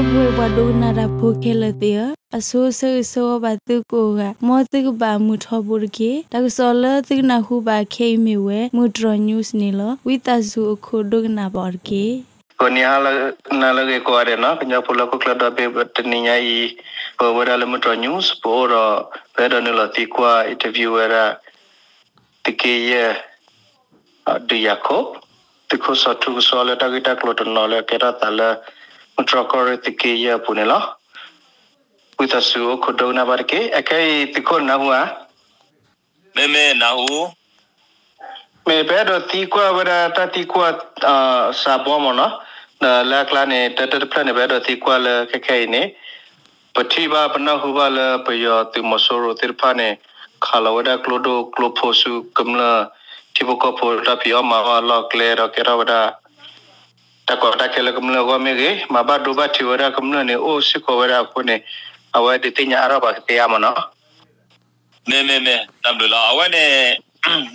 ဒီပုၢ်ဝဲၢ်ပှၤဒိကနၣ်တၢ်ဖိခဲလၢာ်သ့ၣ်ဧၢ, အဆိဆၢဂ့ၤဆၢဝါဘၣ်သုကိးဂၤ, မ်သုကဘၣ်မုာ်ထီဘိတက့ၢ်. တၢ်ကစီၣ်လၢသုကနၢ်ဟူဘၣ်ခဲအံၤမ့ၢ်ဝဲ မုၢ်တြီၤ news န့ၣ်လီၤ. ဝံသးစူၤအိၣ်ခိးဒိကနၣ်ဘၣ်အီၤတက့ၢ်. ဂီၤနံၤဟါလၢအဂ့ၤကိးဂၤဒဲးနီၤ, ကညီဖိလၢဟီၣ်ခိၣ်ချၢဒီဘ့ၣ် တနံၤညါအံၤ ပဝဲဒၣ်လၢမုၢ်တြီၤ news ပအိၣ်ဒီး ပအဲၣ်ဒိးနုာ်လီၤသံကွၢ် interview ဝဲဒၣ် သုးက့ယဲၢ် ဒုးယၤခိၣ် သုးခိၣ်စီၤထူကစီလၢတၢ်ဂ့ၢ်တၢ်ကျိၤတနီၤလၢကဲထီၣ်သးလၢ မုၢ်တြီၤကီၢ်ရ့ၣ်သုးက့ယဲၢ်အပူၤန့ၣ်လီၤ. ဝံသးစူၤအိၣ်ခိးဒိကနၣ်ဘၣ်တက့ၢ်. အခဲအံၤသုးခိၣ်နၢ်ဟူဧါ. မ့မ့ၢ်နၢ်ဟူ မ့ၢ်ပအဲၣ်ဒိးသံကွၢ်ဝဲဒၣ်တၢ်သံကွၢ် စးဘီမ့ၢ်နီၤ, ဒီးလၢအကျါန့ၣ် တၢတၢတဖျၢၣ်န့ၣ် ပအဲၣ်ဒိးသံကွၢ်လၢခဲခဲအံၤန့ၣ် ပထံၣ်ဘၣ်ပနၢ်ဟူဘၣ်လၢပယီၤသုးမီၤစိရိၤသ့ၣ်တဖၣ်န့ၣ် ခးလီၤဝဲဒၣ်ကျိဒိၣ်ကျိဖိဆူကမျၢၢ်ထံဖိကီၢ်ဖိတၢ်ဖံးအီၣ်မၤအီၣ်အလီၢ်အကျဲဒီးကဲထီၣ်ဝဲဒၣ် တၢ်ကီတၢ်ခဲလၢကမျၢၢ်အဂီၢ်မ့ၢ်ဂ့ၤ, မၤဘၣ်ဒိဘၣ်ထံးဝဲဒၣ်ကမျၢၢ်န့ၣ် အိၣ်စ့ၢ်ကီးဝဲဒၣ်အဃိန့ၣ် အဝဲဒုးသ့ၣ်ညါအါထီၣ်ဘၣ်ကသ့ဧါမ့ၢ်နီၤ. မ့မ့ၢ်မ့ၢ် တၢ်ဘျုးလီၤ. အဝဲန့ၣ်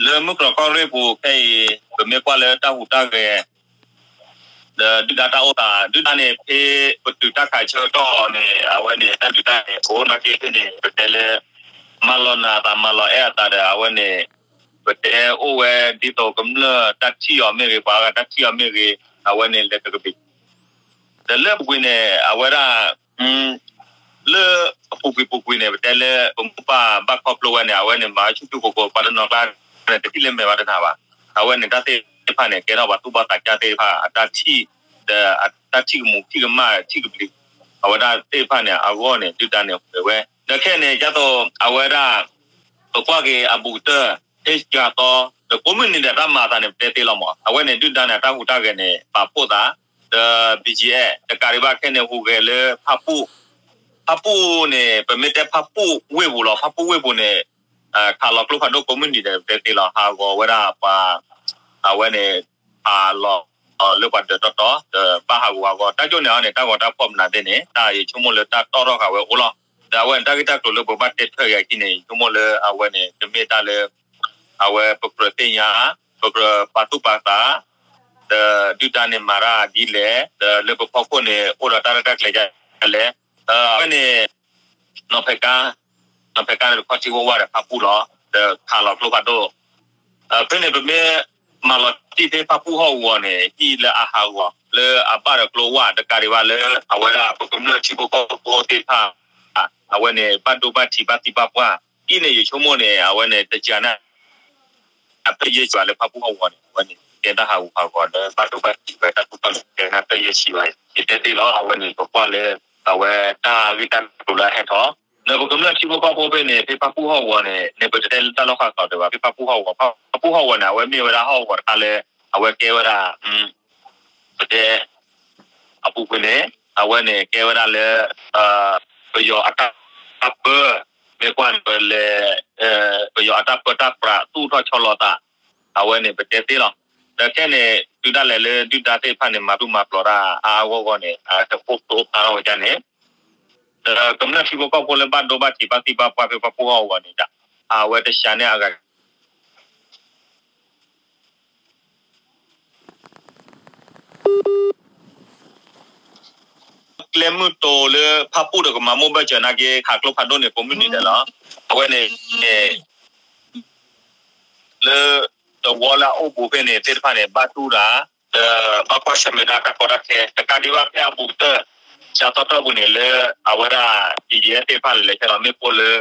လၢမုၢ်တြီၤကီၢ်ရ့ၣ်ပူၤခဲအံၤ ပမ့ၢ်ကွၢ်လၢတၢ်ဟူးတၢ်ဂဲၤ ဒီးဒုၣ်ဒါတၢ်အိၣ်သး ဒုၣ်ဒါန့ၣ် ဖဲပတုာ်တၢ်ခးဆၢကတီၢ်န့ၣ် အဝဲန့ၣ် တၢ်ဒုးတၢ်န့ၣ် အိၣ်နာ်က့ဖဲန့ၣ် ပတဲလၢ မၤလီၤနာ်အသး မၤလီၤအဲၣ်အသးဒီး အဝဲန့ၣ် ပတဲအိၣ်ဝဲဒ်သိးကမျၢၢ်တၢ်ထံၣ်အီၤမ့ၢ်ဂ့ၤ ပှၤအဂၤတၢ်ထံၣ်အီၤမ့ၢ်ဂ့ၤ အဝဲန့ၣ်လဲၤတကဘ့ၣ် ဒီးလၢအပူၤကွံာ်န့ၣ် အဝဲဒၣ် လၢအပူၤကွံာ်ပူၤကွံာ်န့ၣ် ပတဲလၢပမိၢ်ပၢ်ဘၣ်ခီဖျိဝဲန့ၣ် အဝဲန့ၣ် မၤဆူၣ်ဆူၣ်ကိၢ်ကိၢ် ပှၤတနီၤကျါန့ၣ် တထံၣ်လၢမဲာ်ဘၣ်တနၤဘၣ်. အဝဲန့ၣ်တၢ်သ့ၣ်တဖၣ်န့ၣ် ကဲထီၣ်ပှၤသူၣ်ဘီၣ်သးစၢ်သ့ၣ်တဖၣ် အတၢ်ထံၣ် ဒီးအတၢ်ထံၣ်ကမူးထံၣ်ကမၣ်ထံၣ်ကပျံၤ အဝဲဒၣ်သ့ၣ်တဖၣ်န့ၣ် အဂီၢ်န့ၣ် ဒုၣ်ဒါန့ၣ်ဝဲဝဲ ဒီးခဲန့ၣ် ဒ်သိး အဝဲဒၣ် ပကွၢ်က့ၤအဘူးကတၢၢ် ဟ့ၣ်စှၤသီ ဒီးကိးမုၢ်နံၤဒဲးတၢ်မၤအသးန့ၣ် ပတဲသ့လီၤမး. အဝဲန့ၣ် ဒုၣ်ဒါန့ၣ် အတၢ်ဟူးတၢ်ဂဲၤန့ၣ် ပာ်ဖှိၣ်သး ဒီး ဘံၣ်ကၠံၣ်အဲၣ် တကးဒံးဘၣ်ခဲန့ၣ် ဟူးဂဲၤလၢဖၣ်ပူၣ် ဖၣ်ပူၣ်န့ၣ် ပမ့ၢ်တဲဖၣ်ပူၣ်ဝ့ၢ်ပူၤလီၤ. ဖၣ်ပူၣ်ဝ့ၢ်ပူၤန့ၣ် ခးလီၤကျိဖးဒိၣ်ကိးမုၢ်နံၤဒဲး ပတဲသ့လီၤ. ဟးဂီၤဝဲဒၣ်ပှၤ အဝဲန့ၣ် ဟးလီၤလၢပှၤဒၢးတီတီ ဒီးဘၣ်ဟးဂူာ်ဟးဂီၤ တၢ်ကၠိၣ်န့ၣ်အီၤန့ၣ် တၢ်ဂီၤတၢ်ဖီၣ်မနုၤသ့ၣ်န့ၣ် တၢ်ယဆိကမိၣ်လၢတၢ်တီၣ်ထီၣ်ဃာ်ဝဲအိၣ်လီၤ. ဒီးအဝဲန့ၣ် တၢ်ဂ့ၢ်တၢ်ကျိၤလၢပဘၣ်တဲထွဲက့ၤအခံန့ၣ် ယဆိကမိၣ်လၢအဝဲန့ၣ် တမ့ၢ်တၢ်လၢ အဝဲပကြၢးသ့ၣ်ညါ ပကြၢးပာ်သူၣ်ပာ်သး ဒီးဒုၣ်ဒါန့ၣ်မၤတၢ်ဒ်လဲၣ် ဒီးလၢပဖီခိၣ်န့ၣ် အိၣ်ဒီးတၢ်ရဲၣ်တၢ်ကျဲၤဒ်လဲၣ်. အဝဲန့ၣ် နီၢ်ဖဲးကါ နီၢ်ဖဲးကါန့ၣ် တခီထံဝဲဝဲဒီးဖၣ်ပူၣ်လီၤ ဒီးခးလီၤကျိဖးဒိၣ် ဖဲန့ၣ် ပမ့ၢ်မၤလီၤတံၢ်ဖဲဖၣ်ပူၣ်ဟီၣ်ကဝီၤန့ၣ် ဟံၣ်လၢအဟးဂီၤ လၢအဘၣ်ဒီးကျိဝဲ တကးဒံးဘၣ်လၢ အဝဲဒၣ်ပကမျၢၢ်ထံဖိကီၢ်ဖိသ့ၣ်တဖၣ် အဝဲန့ၣ် ဘၣ်ဒိဘၣ်ထံးဘၣ်သံဘၣ်ပှၢ် ဟံၣ်န့ၣ် ယဆိကမိၣ်န့ၣ် အဝဲန့ၣ် တကးန့ၣ် အဖျၢၣ်ယဲၢ်ဆံဘၣ်လၢဖၣ်ပူၣ်ဟီၣ်ကဝီၤန့ၣ် အဝဲန့ၣ် ကဲတၢ်ဟးဂူာ်ဟးဂီၤလၢဘၣ်ဒိဘၣ်ထံးဝဲတၢ်ထူၣ်ဖျဲးန့ၣ် ကဲန့ၣ်ဖျၢၣ်ယဲၢ်ဆံဘၣ် ယတဲသ့လီၤ အဝဲန့ၣ် ပကွၢ်လၢ အဝဲတၢ်ဂ့ၢ်တၢ်ကျိၤလၢအဟဲထီၣ် လၢပကမျၢၢ်ထံဖိကီၢ်ဖိဖဲန့ၣ် ဖဲဖၣ်ပူၣ်ဟီၣ်ကဝီၤန့ၣ် န့ၣ်ပတတဲလၢတၢ်လီၢ်ဃာ်ကီးဒံးဘၣ် ဖဲဖၣ်ပူၣ်ဟီၣ်ကဝီၤ ဖၣ်ပူၣ်ဟီၣ်ကဝီၤန့ၣ် အဝဲမ့ၢ်ဝဲဒၣ်ဟီၣ်ကဝီၤတခါလၢ အဝဲကဲဝဲဒၣ် ပတဲ အပူၤကွံာ်န့ၣ် အဝဲန့ၣ်ကဲဝဲဒၣ်လၢ ပယီၤအတၢ်ပၢ မ့ၢ်ကွၢ်န့ၣ်လဲၣ် ပယီၤအတၢ်ပၢတၢ်ပြးသူၣ်ထီၣ်ဆီလီၤသး အဝဲန့ၣ်ပတဲသ့လီၤ. ဒီးခဲန့ၣ် တုၤဒၣ်လဲာ်လၢဒုၣ်ဒါသ့ၣ်တဖၣ်န့ၣ် မၤဒူၣ်မၤပျီၤတၢ်အါအါဂီၢ်ဂီၢ်န့ၣ် တအိၣ်ဖျိဖးထီၣ်ဝဲဒၣ်န့ၣ် ဒီးကမျၢၢ်ထံဖိကီၢ်ဖိလၢဘၣ်ဒိဘၣ်ထံးဘၣ်သံဘၣ်ပှၢ်ဖဲဖၣ်ပူၣ်ဟီၣ်ကဝီၤန့ၣ် အဝဲတစှၤန့ၢ်အဂၤ ကျဲမုၢ်တိၤလၢဖၣ်ပူၣ်ဒီးကမၤမိၢ်ဘၢၣ်စၢၤနာ်က့ ခးကျိဖးဒိၣ်န့ၣ် ကိးမုၢ်နံၤဒဲးလီၤ. အဝဲန့ၣ် လၢတဝီလၢအအိၣ်ဘူးဖဲန့ၣ်သ့ၣ်တဖၣ်န့ၣ် ဘၣ်တူၢ်တၢ် ဒီးဘၣ်ကွၢ်ဆၢၣ်မဲာ်တၢ်တၢ်ကီတၢ်ခဲ တကးဒံးဘၣ်ဖဲအဘူးကတၢၢ် စးသီတီၢ်ပူၤန့ၣ်လၢ အဝဲဒၣ် ပယဲသ့ၣ်တဖၣ်လဲၤလဲၤဆဲလီၤ မ့ၢ်ပိၢ်လၢ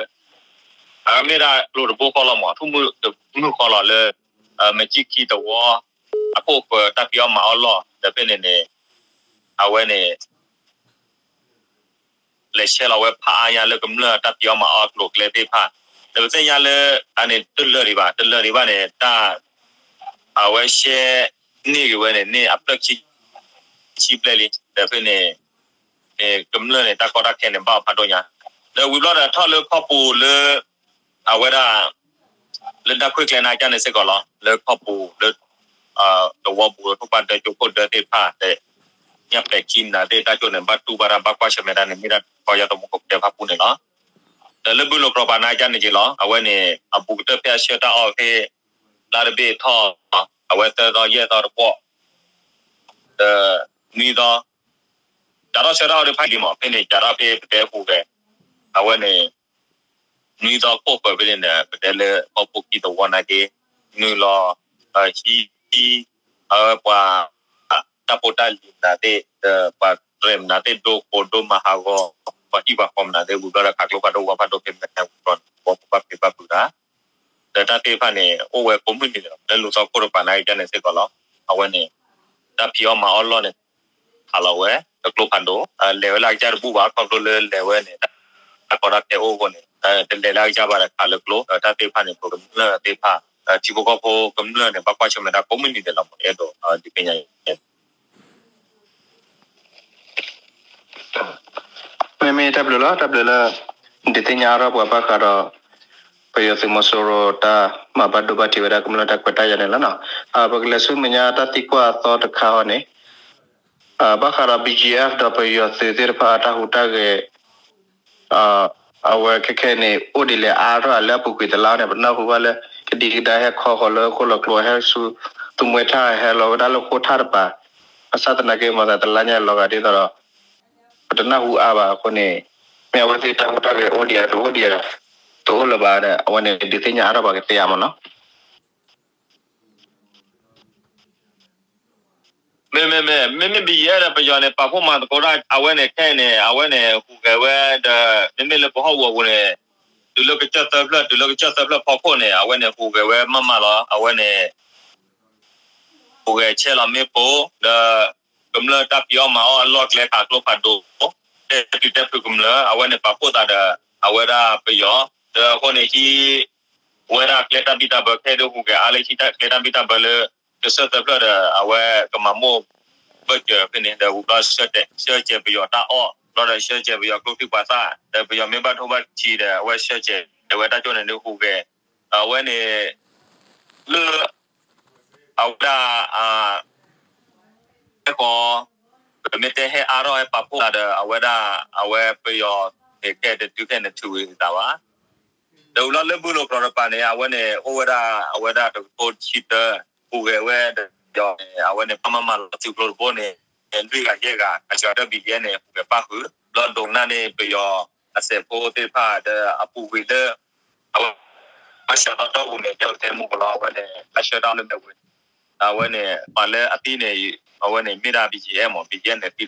အမ့ၢ်ဒၣ်ကျိတဘိဃီလီၤမး ထူၣ်မုၢ်တမုၢ်ဃီလီၤလၢ မ့ၢ်ကံၣ်ခံတဝီ အခိၣ်ဃၢၤတၢ်ဖံးအီၣ်မၤအီၣ်လီၢ် ဒီးဖဲန့ၣ်န့ၣ် အဝဲန့ၣ် လဲၤဆဲးလီၤဝဲဖးအါညါလၢကမျၢၢ်တၢ်ဖံးအီၣ်မၤအီၣ်အကျိၤအကျဲသ့ၣ်တဖၣ် ဒီးပသ့ၣ်ညါလၢ အန့ၣ်တလၢာ်ဒံးဘၣ် တလၢာ်ဒံးဘၣ်န့ၣ် တၢ် အဝဲရှဲန့ၢ်ဂ့ၤဝဲန့ၣ် န့ၢ်အဖျၢၣ်ခံဆံဘျဲၣ်လံ ဒီးဖဲန့ၣ် ကမျၢၢ်န့ၣ် တၢ်ကီတၢ်ခဲန့ၣ် ဘၣ်အီၤဖးဒိၣ်ညါ ဒီးဝံၤဘျီဒီးထီၣ်လၢခီပူၤလၢ အဝဲဒၣ် လၢဒၢခွ့ၣ်ကျဲနာ်က့န့ၣ်စ့ၢ်ကီးလီၤ လၢခီပူၤလၢ တဝီပူၤ ထိၣ်ပှၢ်ဒၢကၠိခိၣ်ဒၢသ့ၣ်တဖၣ် ညၣ်ပဲာ်ခံမနုၤသ့ၣ်တၢ်ကၠိန့ၣ် ဘၣ်တူၢ်ဘၣ်တၢ်ဘၣ်ကွၢ်ဆၢၣ်မဲာ်တၢ်န့ၣ် မ့ၢ်ဒၣ်ကီၢ်ယၢ်သမူကတဲဖၣ်ပူၣ်န့ၣ်လီၤ. ဒီးလၢဘုလိာ်ကြီၢ်ပၤနာ်က့န့ၣ်က့လီၤ အဝဲန့ၣ် အဘူးကတၢၢ်ဖဲအဆှၢတၢ်အီၣ်ဖဲ လါတဘ့ၣ်ထီၣ် အဝဲသၢသီယဲၢ်သီတဘျီ ဒီး နွံသီ စးထီၣ်ဆၢတၢ်အီၤတဖၣ်လံမး ဖဲန့ၣ် စးထီၣ်ဖဲပတဲဟူးဂဲၤ အဝဲန့ၣ် နွံသီခိၣ်ပၢၤဖဲန့ၣ်ဒီး ပတဲလၢဟီၣ်ခိၣ်ခံသဝီနာ်က့ နုာ်လီၤ ဟံး အဝဲပှၤ တၢ်ဖိတၢ်လံၤမနုၤသ့ၣ် ဒီးပှၤတြဲၤမနုၤသ့ၣ် ဒိဃိးဒိမၤဟးဂီၤ ပှၤဟံၣ်ပှၤဃီမနုၤသ့ၣ် ဝံၤဘျီဒီး ခးကျိဖးဒိၣ်ဝါဖးဒိၣ် ဖဲမနုၤဝံၤဘျီန့ၣ် ပှၤဘၣ်ဖံးဘၣ်ဖုးတၢ် ဒီးတၢ်သ့ၣ်တဖၣ်န့ၣ် အိၣ်ဝဲကိးမုၢ်နံၤန့ၣ်လီၤ. လၢလူၤသီခိၣ်တပၤနာ်က့န့ၣ်စ့ၢ်ကီးလီၤ. အဝဲန့ၣ် တၢ်ဖံးအီၣ်မၤအီၣ်လီၢ်န့ၣ် ဟးလီၤဝဲ တကျိဖးဒိၣ် လဲၤဝဲလၢအကစၢ်တဘူၣ်ဘၣ် ခီဖျိလၢလဲၤဝဲန့ၣ် တၢ်ကီတၢ်ခဲအိၣ်အဃိန့ၣ် တလဲၤလၢအကစၢ်ဘၣ်ဒီးခးလၢကျိ တၢ်သ့ၣ်တဖၣ်န့ၣ် ပကမျၢၢ်သ့ၣ်တဖၣ် ထံဖိကီၢ်ဖိကမျၢၢ်န့ၣ် ဘၣ်ကွၢ်ဆၢၣ်မဲာ်တၢ်ကိးမုၢ်နံၤန့ၣ်လီၤ. မ့ၢ်အဲၣ်ဒိးဒုးသ့ၣ်ညါ မ့မ့ၢ်တၢ်ဘျုးလီၤ တၢ်ဘျုးလၢ ဒုးသ့ၣ်ညါအါထီၣ်ပှၤဘၣ်ဃးဒီး ပယီၤသုးမီၤစိရိၤတၢ်မၤဘၣ်ဒိဘၣ်ထံးဝဲဒၣ်ကမျၢၢ်တၢ်ခွဲးတၢ်ယာ်န့ၣ်လီၤ. ပကလဲၤဆူမဲာ်ညါတၢ်သံကွၢ်အသီတခါအံၤန့ၣ် ဘၣ်ဃးဒီး B G F ဒီးပယီၤသုးသ့ၣ်တဖၣ်အတၢ်ဟူးတၢ်ဂဲၤ အဝဲခဲခဲအံၤန့ၣ် အိၣ်ဒ်လဲၣ်အါထီၣ်လၢအပူၤကွံာ်တလါန့ၣ် ပနၢ်ဟူဘၣ်လၢ ကဒံကဒါဟဲခီဃီၤလၢဃိၣ်လီၤကျိ ဟဲဆူ သူမှဲထၣ် ဟဲလီၤဝဲဒၣ်လၢဃိၣ်ထၣ်တပၤ ဘၣ်ဆၣ်သနာ်က့ မၤသးတလါညါလီၤဂာ်ဒ်သိးဒီး ပတနၢ်ဟူအါဘၣ်အဃိန့ၣ် မ့ၢ်အဝဲသ့ၣ်တၢ်ဟူးတၢ်ဂဲၤအိၣ်ဒံးဧါ တအိၣ်ဒံးဧါ တအိၣ်လၢၤဘၣ်ဒီး အဝဲန့ၣ် ဒုးသ့ၣ်ညါအါထီၣ်ပှၤကသ့ဧါမးနီၤ မ့မ့မ့ မ့မ့ၢ် B G F ဒီးပယီၤန့ၣ် ပာ်ဖှိၣ်မၤသကိးတၢ် အဝဲန့ၣ်ခဲအံၤန့ၣ် အဝဲန့ၣ်ဟူးဂဲၤဝဲဒီး မ့မ့ၢ်လၢပဟီၣ်ကဝီၤပူၤန့ၣ် တုၤလၢကစၢၢ်သၢဖျၢၣ် တုၤလၢကစၢၢ်သၢဖျၢၣ်ဖီခိၣ်န့ၣ် အဝဲန့ၣ်ဟူးဂဲၤဝဲမးမးလီၤ. အဝဲန့ၣ် ဟူးဂဲၤဆဲးလီၤမ့ၣ်ပိၢ် ဒီး ကမျၢၢ်တၢ်ဖံးအီၣ်မၤအီၣ်အလီၢ်ကျဲခးကျိဖးဒိၣ် တဲတုၤတဲဖုးကမျၢၢ် အဝဲန့ၣ်ပာ်ဖှိၣ်သးဒီး အဝဲဒၣ်ပယီၤ ဒီးအဃိန့ၣ်ဟံး ဝဲဒၣ်ကျဲတၢ်ဘံၣ်တၢ်ဘၢခဲအံၤဒုးဟူးဂဲၤအါလၢဟံးတၢ်ကျဲတၢ်ဘံၣ်တၢ်ဘၢလၢ ကစၢၢ်သၢဖျၢၣ်ဒီး အဝဲကမၤမိၢ်ဘၢၣ်စၢၤဖဲန့ၣ် ဒီးဝံၤဘျီ ဆှၢစဲးပယီၤတၢ်အီၣ် ဘျီဒီးဆှၢစဲးပယီၤကျိချံမျိာ်သၣ် ဒီးပယီၤမ့ၢ်ဘၣ်ထိၣ်ဘၣ်ထံဒီး အဝဲဆှၢစဲးဝဲတၢ်ကၠိန့ၣ်ဒုးဟူးဂဲၤ အဝဲန့ၣ် လၢ အဝဲဒၣ် ဟဲဃီၤ ပမ့ၢ်တဲဟဲအါထီၣ်ဟဲပာ်ဖှိၣ်သးဒီး အဝဲဒၣ် အဝဲပယီၤန့ၣ်ခဲအံၤတတုၤခဲအံၤန့ၣ် ထုးဝံၤသးဘၣ် ဒီးဝံၤလီၤလၢဘုလိာ်ကျိာ်တပၤန့ၣ် အဝဲန့ၣ် အိၣ်ဝဲဒၣ် အဝဲဒၣ်တကထိတဆံတၢ ဟူးဂဲၤဝဲဒီး အဝဲန့ၣ် ပှၤမၤမၤလီၤသုးကျိတဘိန့ၣ် လွံၢ်ဂၤယဲၢ်ဂၤ အစှၤဒီး B G F န့ၣ် ဟူးဂဲၤပၣ်ဃုာ် ဘျီဒိးနၢ်န့ၣ် ပယီၤအစဲးဖိသ့ၣ်တဖၣ်ဒီးအပူၤကွံာ်လၢ အဝဲ ဘၣ်ဆှၢတၢ်တီၢ်ပူၤန့ၣ် ကဲတဲမူကလီၤ အဝဲန့ၣ် ဘၣ်ဆှၢတၢ်လၢမဲာ်ဝဲ အဝဲန့ၣ် ပှၤလၢအသံန့ၣ် အဝဲန့ၣ် မ့ၢ်ဒၣ် B G F မး B G F န့ၣ် သံ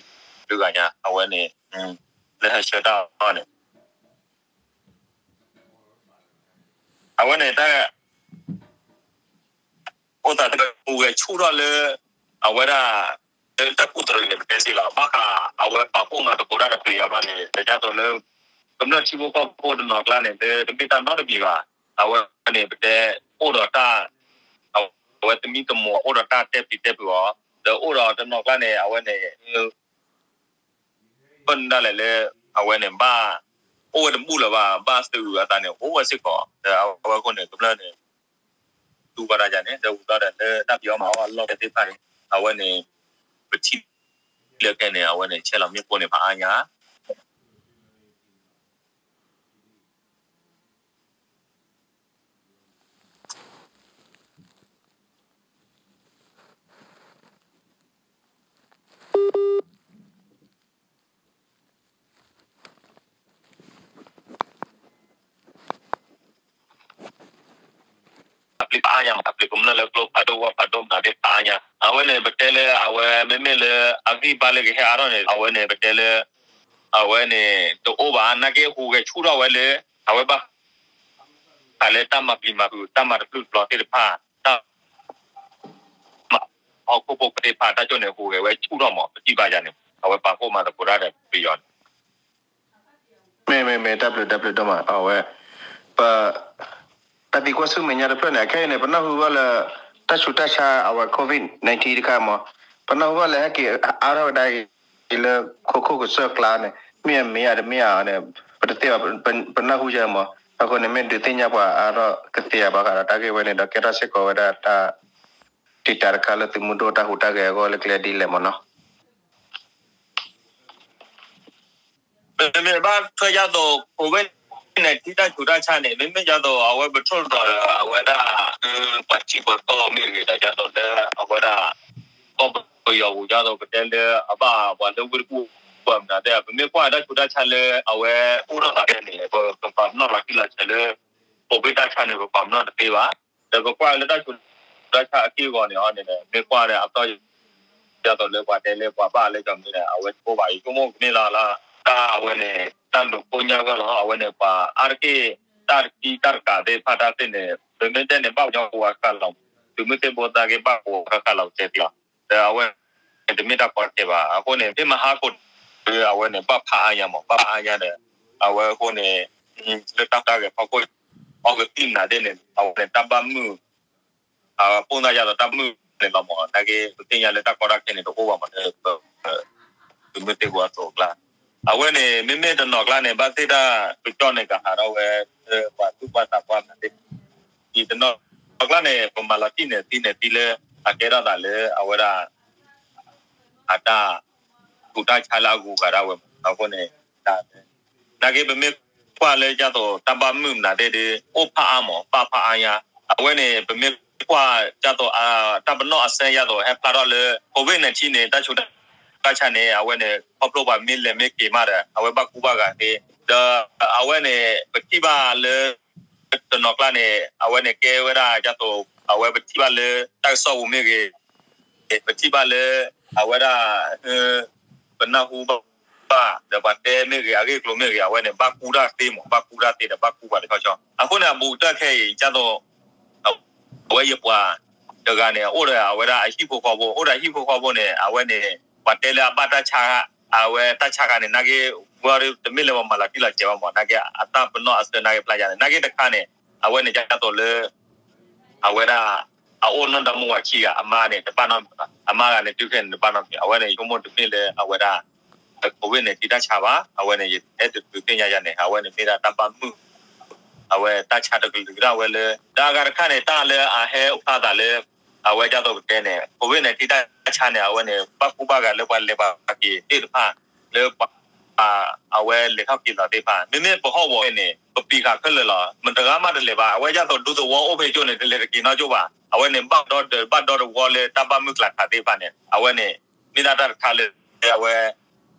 တဂၤညါ အဝဲန့ၣ် လၢဟဲဆှၢတၢ်အီၤန့ၣ် အဝဲန့ၣ်တၢ် အိၣ်သးတၢ်ဟူးဂဲၤဆူၣ်ထီၣ်လၢ အဝဲဒၣ် လၢတၢ်ကူၣ်တရံးန့ၣ် ပတဲစ့ၢ်လီၤ ဘၣ်ဃး အဝဲပာ်ဖှိၣ်မၤသကိးတၢ်တပျံၤအဘၣ်န့ၣ် တကသိးလၢ ကမျၢၢ်ထံဖိကီၢ်ဖိတနီၤကျါန့ၣ် လၢတမ့ၢ်တၢ်နီတမံၤဘၣ် အဝဲန့ၣ် ပတဲအိၣ်ဒီးတၢ် အဝဲသမံသမိးအိၣ်ဒီးတၢ်တဲပျံၤတဲဖုးအီၤ ဒီးအိၣ်ဒီးတနီၤကျါန့ၣ် အဝဲန့ၣ် ဘၣ်မနုၤဒၣ်လဲာ်လၢ အဝဲန့ၣ်ဘၣ် အိၣ်ဝဲတဘူၣ်လၢၤဘၣ် ဘၣ်သုးအသးန့ၣ် အိၣ်ဝဲစ့ၢ်ကီး ဒီးအဝဲအဃိန့ၣ် ကမျၢၢ်န့ၣ် တူၢ်ဘၣ်တၢ်ယၤန့ၣ် ဒီးဝံၤဘျီဒီးလၢတၢ်ဖံးအီၣ်မၤအီၣ်အလီၢ်သ့ၣ်တဖၣ်န့ၣ် အဝဲန့ၣ် ပထံၣ်လၢခဲန့ၣ် အဝဲန့ၣ် ဆဲးလီၤမ့ၣ်ပိၢ်န့ၣ် ဖးအါညါ အပျံၤဖးအါညါမး အပျံၤကမျၢၢ်လၢကျိဖးဒိၣ်ဝၣ်ဖးဒိၣ်မနုၤသ့ၣ်ဖးအါညါ အဝဲန့ၣ် ပတဲလၢအဝဲမ့မ့ၢ်လၢအဂံၢ်ဘါလၢကဟဲအါထီၣ်န့ၣ် အဝဲန့ၣ် ပတဲလၢ အဝဲန့ၣ် တအိၣ်ဘၣ် နာ်က့ဟူးဂဲၤဆူၣ်ထီၣ်ဝဲလၢ အဝဲဘၣ်ဃးလၢတၢ်မၤပျံၤမၤဖုး တၢ်မၤတဖျၢၣ်တဖျၢၣ်သ့ၣ်တဖၣ် တၢ် မၤဟီၣ်ခိၣ်ဖိသ့ၣ်တဖၣ် တၢ်ကၠိန့ၣ် ဟူးဂဲၤဝဲဆူၣ်ထီၣ်မး ပထံၣ်ဘၣ်ယၤန့ၣ် အဝဲပာ်ဖှိၣ်မၤသကိးတၢ်ဒီးပယီၤန့ၣ် မ့ၢ်မ့ၢ်မ့ၢ် တၢ်ဘျုးတၢ်ဘျုးဒိၣ်မး အဝဲ ပ တၢ်သံကွၢ်ဆူမဲာ်ညါတဖျၢၣ်န့ၣ် အခဲအံၤန့ၣ် ပနၢ်ဟူဘၣ်လၢ တၢ်ဆူးတၢ်ဆါအဝဲ COVID nineteen တခါမး ပနၢ်ဟူဘၣ်လၢဟဲက့ၤအါထီၣ်ကဒါအံၤ လၢခိခိၣ်ကစၢၢ်ကျါန့ၣ် မ့ၢ်အမ့ၢ်ဧါတမ့ၢ်ဧါန့ၣ် ပတသ့ဘၣ် ပနၢ်ဟူယဲမး အဃိန့ၣ် မ့ၢ်ဒုးသ့ၣ်ညါပှၤအါထီၣ်ကသ့ဧါဘၣ်ဃးဒီးတၢ်ဂ့ၢ်ဝဲန့ၣ်ဒီး ကဲထီၣ်စ့ၢ်ကီးဝဲဒၣ်တၢ် တံာ်တာ်တခါလၢသုးမုၢ်ဒိၣ်တၢ်ဟူးတၢ်ဂဲၤအဂီၢ်လၢကျဲဒ်လဲၣ်မးနီၤ မ့မ့ၢ်ဘၣ်ထွဲယါသိး COVID nineteen တၢ်ဆူးတၢ်ဆါန့ၣ် မ့မ့ၢ်ယါသိး အဝဲပထိၣ်ဒီးအဝဲဒၣ် ပှၤထံပှၤကီၢ်မ့ၢ်ဂ့ၤဒီး ယါသိးလၢအဝဲဒၣ် ကီၢ်ပယီၤပူၤ ယါသိးပတဲလၢအဘၣ်ပှၤလၢဝ့ၢ်တကူၣ် ပမ့ၢ်ကွၢ်မနုၤသ့ၣ် ပမ့ၢ်ကွၢ်တၢ်ဆူးတၢ်ဆါလၢအဝဲအိၣ်ထီၣ်သးဖဲန့ၣ် ပကပာ်ပနီၣ်လီၤတံၢ်လီၤဆဲးလၢ COVID တၢ်ဆါန့ၣ် ပပာ်ပနီၣ်တသ့ဘၣ်. ဒီးပကွၢ်လၢတၢ်ဆူးတၢ်ဆါအက့ၢ်အဂီၤန့ၣ်အီၤန့ၣ် မ့ၢ်ကွၢ်ဒီးအတီ ဒ်သိးလၢပှၤတဲလၢပှၤဘၣ်လၢကီမ့ၢ်န့ၣ် အဝဲတအိၣ်ဘၣ် ယဆိကမိၣ်ကမ့ၢ်လီၤလၢ တၢ်အဝဲန့ၣ် တၢ်လူၤခိညါဂၢၢ်လီၤ အဝဲန့ၣ် ပှၤအါတက့ၢ် တၢ်တကံတၢ်တကးသ့ၣ်တဖၣ်တၢ်သ့ၣ်န့ၣ် ပမ့ၢ်တဲန့ၣ် ဘၣ်ကညီကိးဂၤဃၣ်ဃၣ်လီၤ သုးမုၢ်သံၣ်ဘိသနာ်က့ ဘၣ်ကိးဂၤဃၣ်ဃၣ်လီၤ ပတဲသ့လီၤ. ဒီးအဝဲန့ၣ် တမ့ၢ်တၢ်ကီတၢ်ခဲဘၣ်. အဃိန့ၣ် မ့ၢ်မဟါကိး အဝဲန့ၣ် ဘၣ်ဖးအါညါမး ဘၣ်ဖးအါညါဒီး အဝဲအဃိန့ၣ် လၢတၢ်ကါဂဲၤဖီခိၣ် အီကသံၣ်မနုၤသ့ၣ်န့ၣ် အဝဲန့ၣ် တၢ်ဘၣ်မုာ် အပိၣ်သၣ်ယါဒီးတၢ်မုာ်န့ၣ်လီၤမး နာ်က့ ပသ့ၣ်ညါလၢတၢ်ကီတၢ်ခဲန့ၣ် တအိၣ်ဘၣ်မး လၢ သုးမုၢ်သံၣ်ဘိအသိးအကျါ အဝဲန့ၣ် မ့မ့ၢ်တနီၤကျါန့ၣ် ဘၣ်သ့ၣ်တၢ်ကစီၣ်န့ၣ် ကဟးထီၣ်ဝဲ လၢပှၤသူၣ်ပှၢ်သးပှၢ်မနုၤသ့ၣ် ဒ်တနီၤကျါန့ၣ် ပမၤလီၤတံၢ်န့ၣ်သံန့ၣ်သံလၢ အကဲထီၣ်သးလၢအဝဲဒၣ် အတၢ် ဆူးတၢ်ဆါလၢအဂုၤအဂၤဒၣ်ဝဲမး အဃိန့ၣ် နာ်က့ ပမ့ၢ်ကွၢ်လၢဒ်သိးတၢ်ဘၣ်မုာ်မနုၤသ့ၣ်ဒီး အိၣ်ဖးအါမး ဘၣ်ဖးအါညါ အဝဲန့ၣ် ပမ့ၢ်ကွၢ်ဒ်သိး တၢ်ပနီၣ်အဆၢဒ်သိး ဟဲဖျါထီၣ်လၢ COVID nineteen န့ၣ် တၢ်ဆူးတၢ်ဆါန့ၣ် အဝဲန့ၣ် ခီဖျိပှၤမ့ၢ်လဲၤမ့ၢ်က့ၤမးဒီး အဝဲဘၣ်ကူဘၣ်ဂာ်သ့ ဒီးအဝဲန့ၣ် ပထံၣ်ဘၣ်လၢ တနီၤကျါန့ၣ် အဝဲန့ၣ်ကဲဝဲဒၣ်ဒ်သိး အဝဲပထံၣ်ဘၣ်လၢ တၢ်ကစီၣ်ပူၤမ့ၢ်ဂ့ၤ ပထံၣ်ဘၣ်လၢ အဝဲဒၣ် ပနၢ်ဟူဘၣ် ဒီးပှၤတဲမ့ၢ်ဂ့ၤ အဂ့ၢ်အကျိၤမ့ၢ်ဂ့ၤ အဝဲန့ၣ် ဘၣ်ကူတၢ်သ့မး ဘၣ်ကူတၢ်သ့ဒီး ဘၣ်ကူပှၤတဆီဆီ အဃိန့ၣ် အဘူးကတၢၢ်ခဲအံၤ ဒ်သိး အဝဲယပှၤ တဂၤန့ၣ် အိၣ်ဒီးအဝဲဒၣ်အဟံၣ်ဖိဃီဖိ အိၣ်ဒီးအဟံၣ်ဖိဃီဖိန့ၣ် အဝဲန့ၣ် ပှၤတဲလၢအဘၣ်တၢ်ဆါ အဝဲတၢ်ဆါခါန့ၣ် နာ်က့ ဝဲတမ့ၢ်လၢပှၤမၤလီၤတံၢ်လီၤဆဲးဘၣ်မး နာ်က့အတၢ်ပနီၣ်အဆၢနာ်က့ဖျါယါန့ၣ် နာ်က့တခါန့ၣ် အဝဲန့ၣ် ဒ်သိးလၢ အဝဲဒၣ် အအိၣ်နီၢ်ဒီမါဝၤခံဂၤ အမါန့ၣ် တဘၣ်နီတမံၤဘၣ် အမါဂၤန့ၣ် တုၤခဲန့ၣ် တဘၣ်နီတမံၤ အဝဲန့ၣ် ယဆိကမိၣ်တမ့ၢ်လၢအဝဲဒၣ် COVID nineteen တၢ်ဆါဘၣ် အဝဲန့ၣ် ယအဲၣ်ဒိးဒုးသ့ၣ်ညါယၤန့ၣ် အဝဲန့ၣ်မ့ၢ်ဒၣ်တၢ်ဘၣ်မုာ် အဝဲတၢ်ဆါတကလုာ်ဒၣ်ဝဲလၢ ဒီးအဂၤတခါန့ၣ် တၢ်လၢအဟဲအိၣ်ဖျါသးလၢ အဝဲဒ်သိးပတဲန့ၣ် COVID nineteen တၢ်ဆါန့ၣ် အဝဲန့ၣ် ဘၣ်ကူဘၣ်ဂာ်လၢပှၤလဲၤပှၤက့ၤသ့ၣ်တဖၣ် လၢပှၤ အဝဲလဲၤထီၣ်က့ၤလီၤသ့ၣ်တဖၣ် မ့မ့ၢ်ပဟီၣ်ကဝီၤန့ၣ် ပပံာ်ဃာ်ခဲလၢာ်လီၤ မတဂၤမးတလဲၤဘၣ် အဝဲဒ်သိးဒူသဝီအိၣ်ဖဲကၠိန့ၣ် တလဲၤတက့ၤနီတကၠိဘၣ် အဝဲန့ၣ် ဘၣ်ဒီဒီး ဘၣ်ဒီတဝီလၢတၢ်ဘၣ်မုာ်ကျါခးသ့ၣ်တဖၣ်န့ၣ် အဝဲန့ၣ် မ့ၢ်ဒၣ်တၢ်တခါလၢ အဝဲ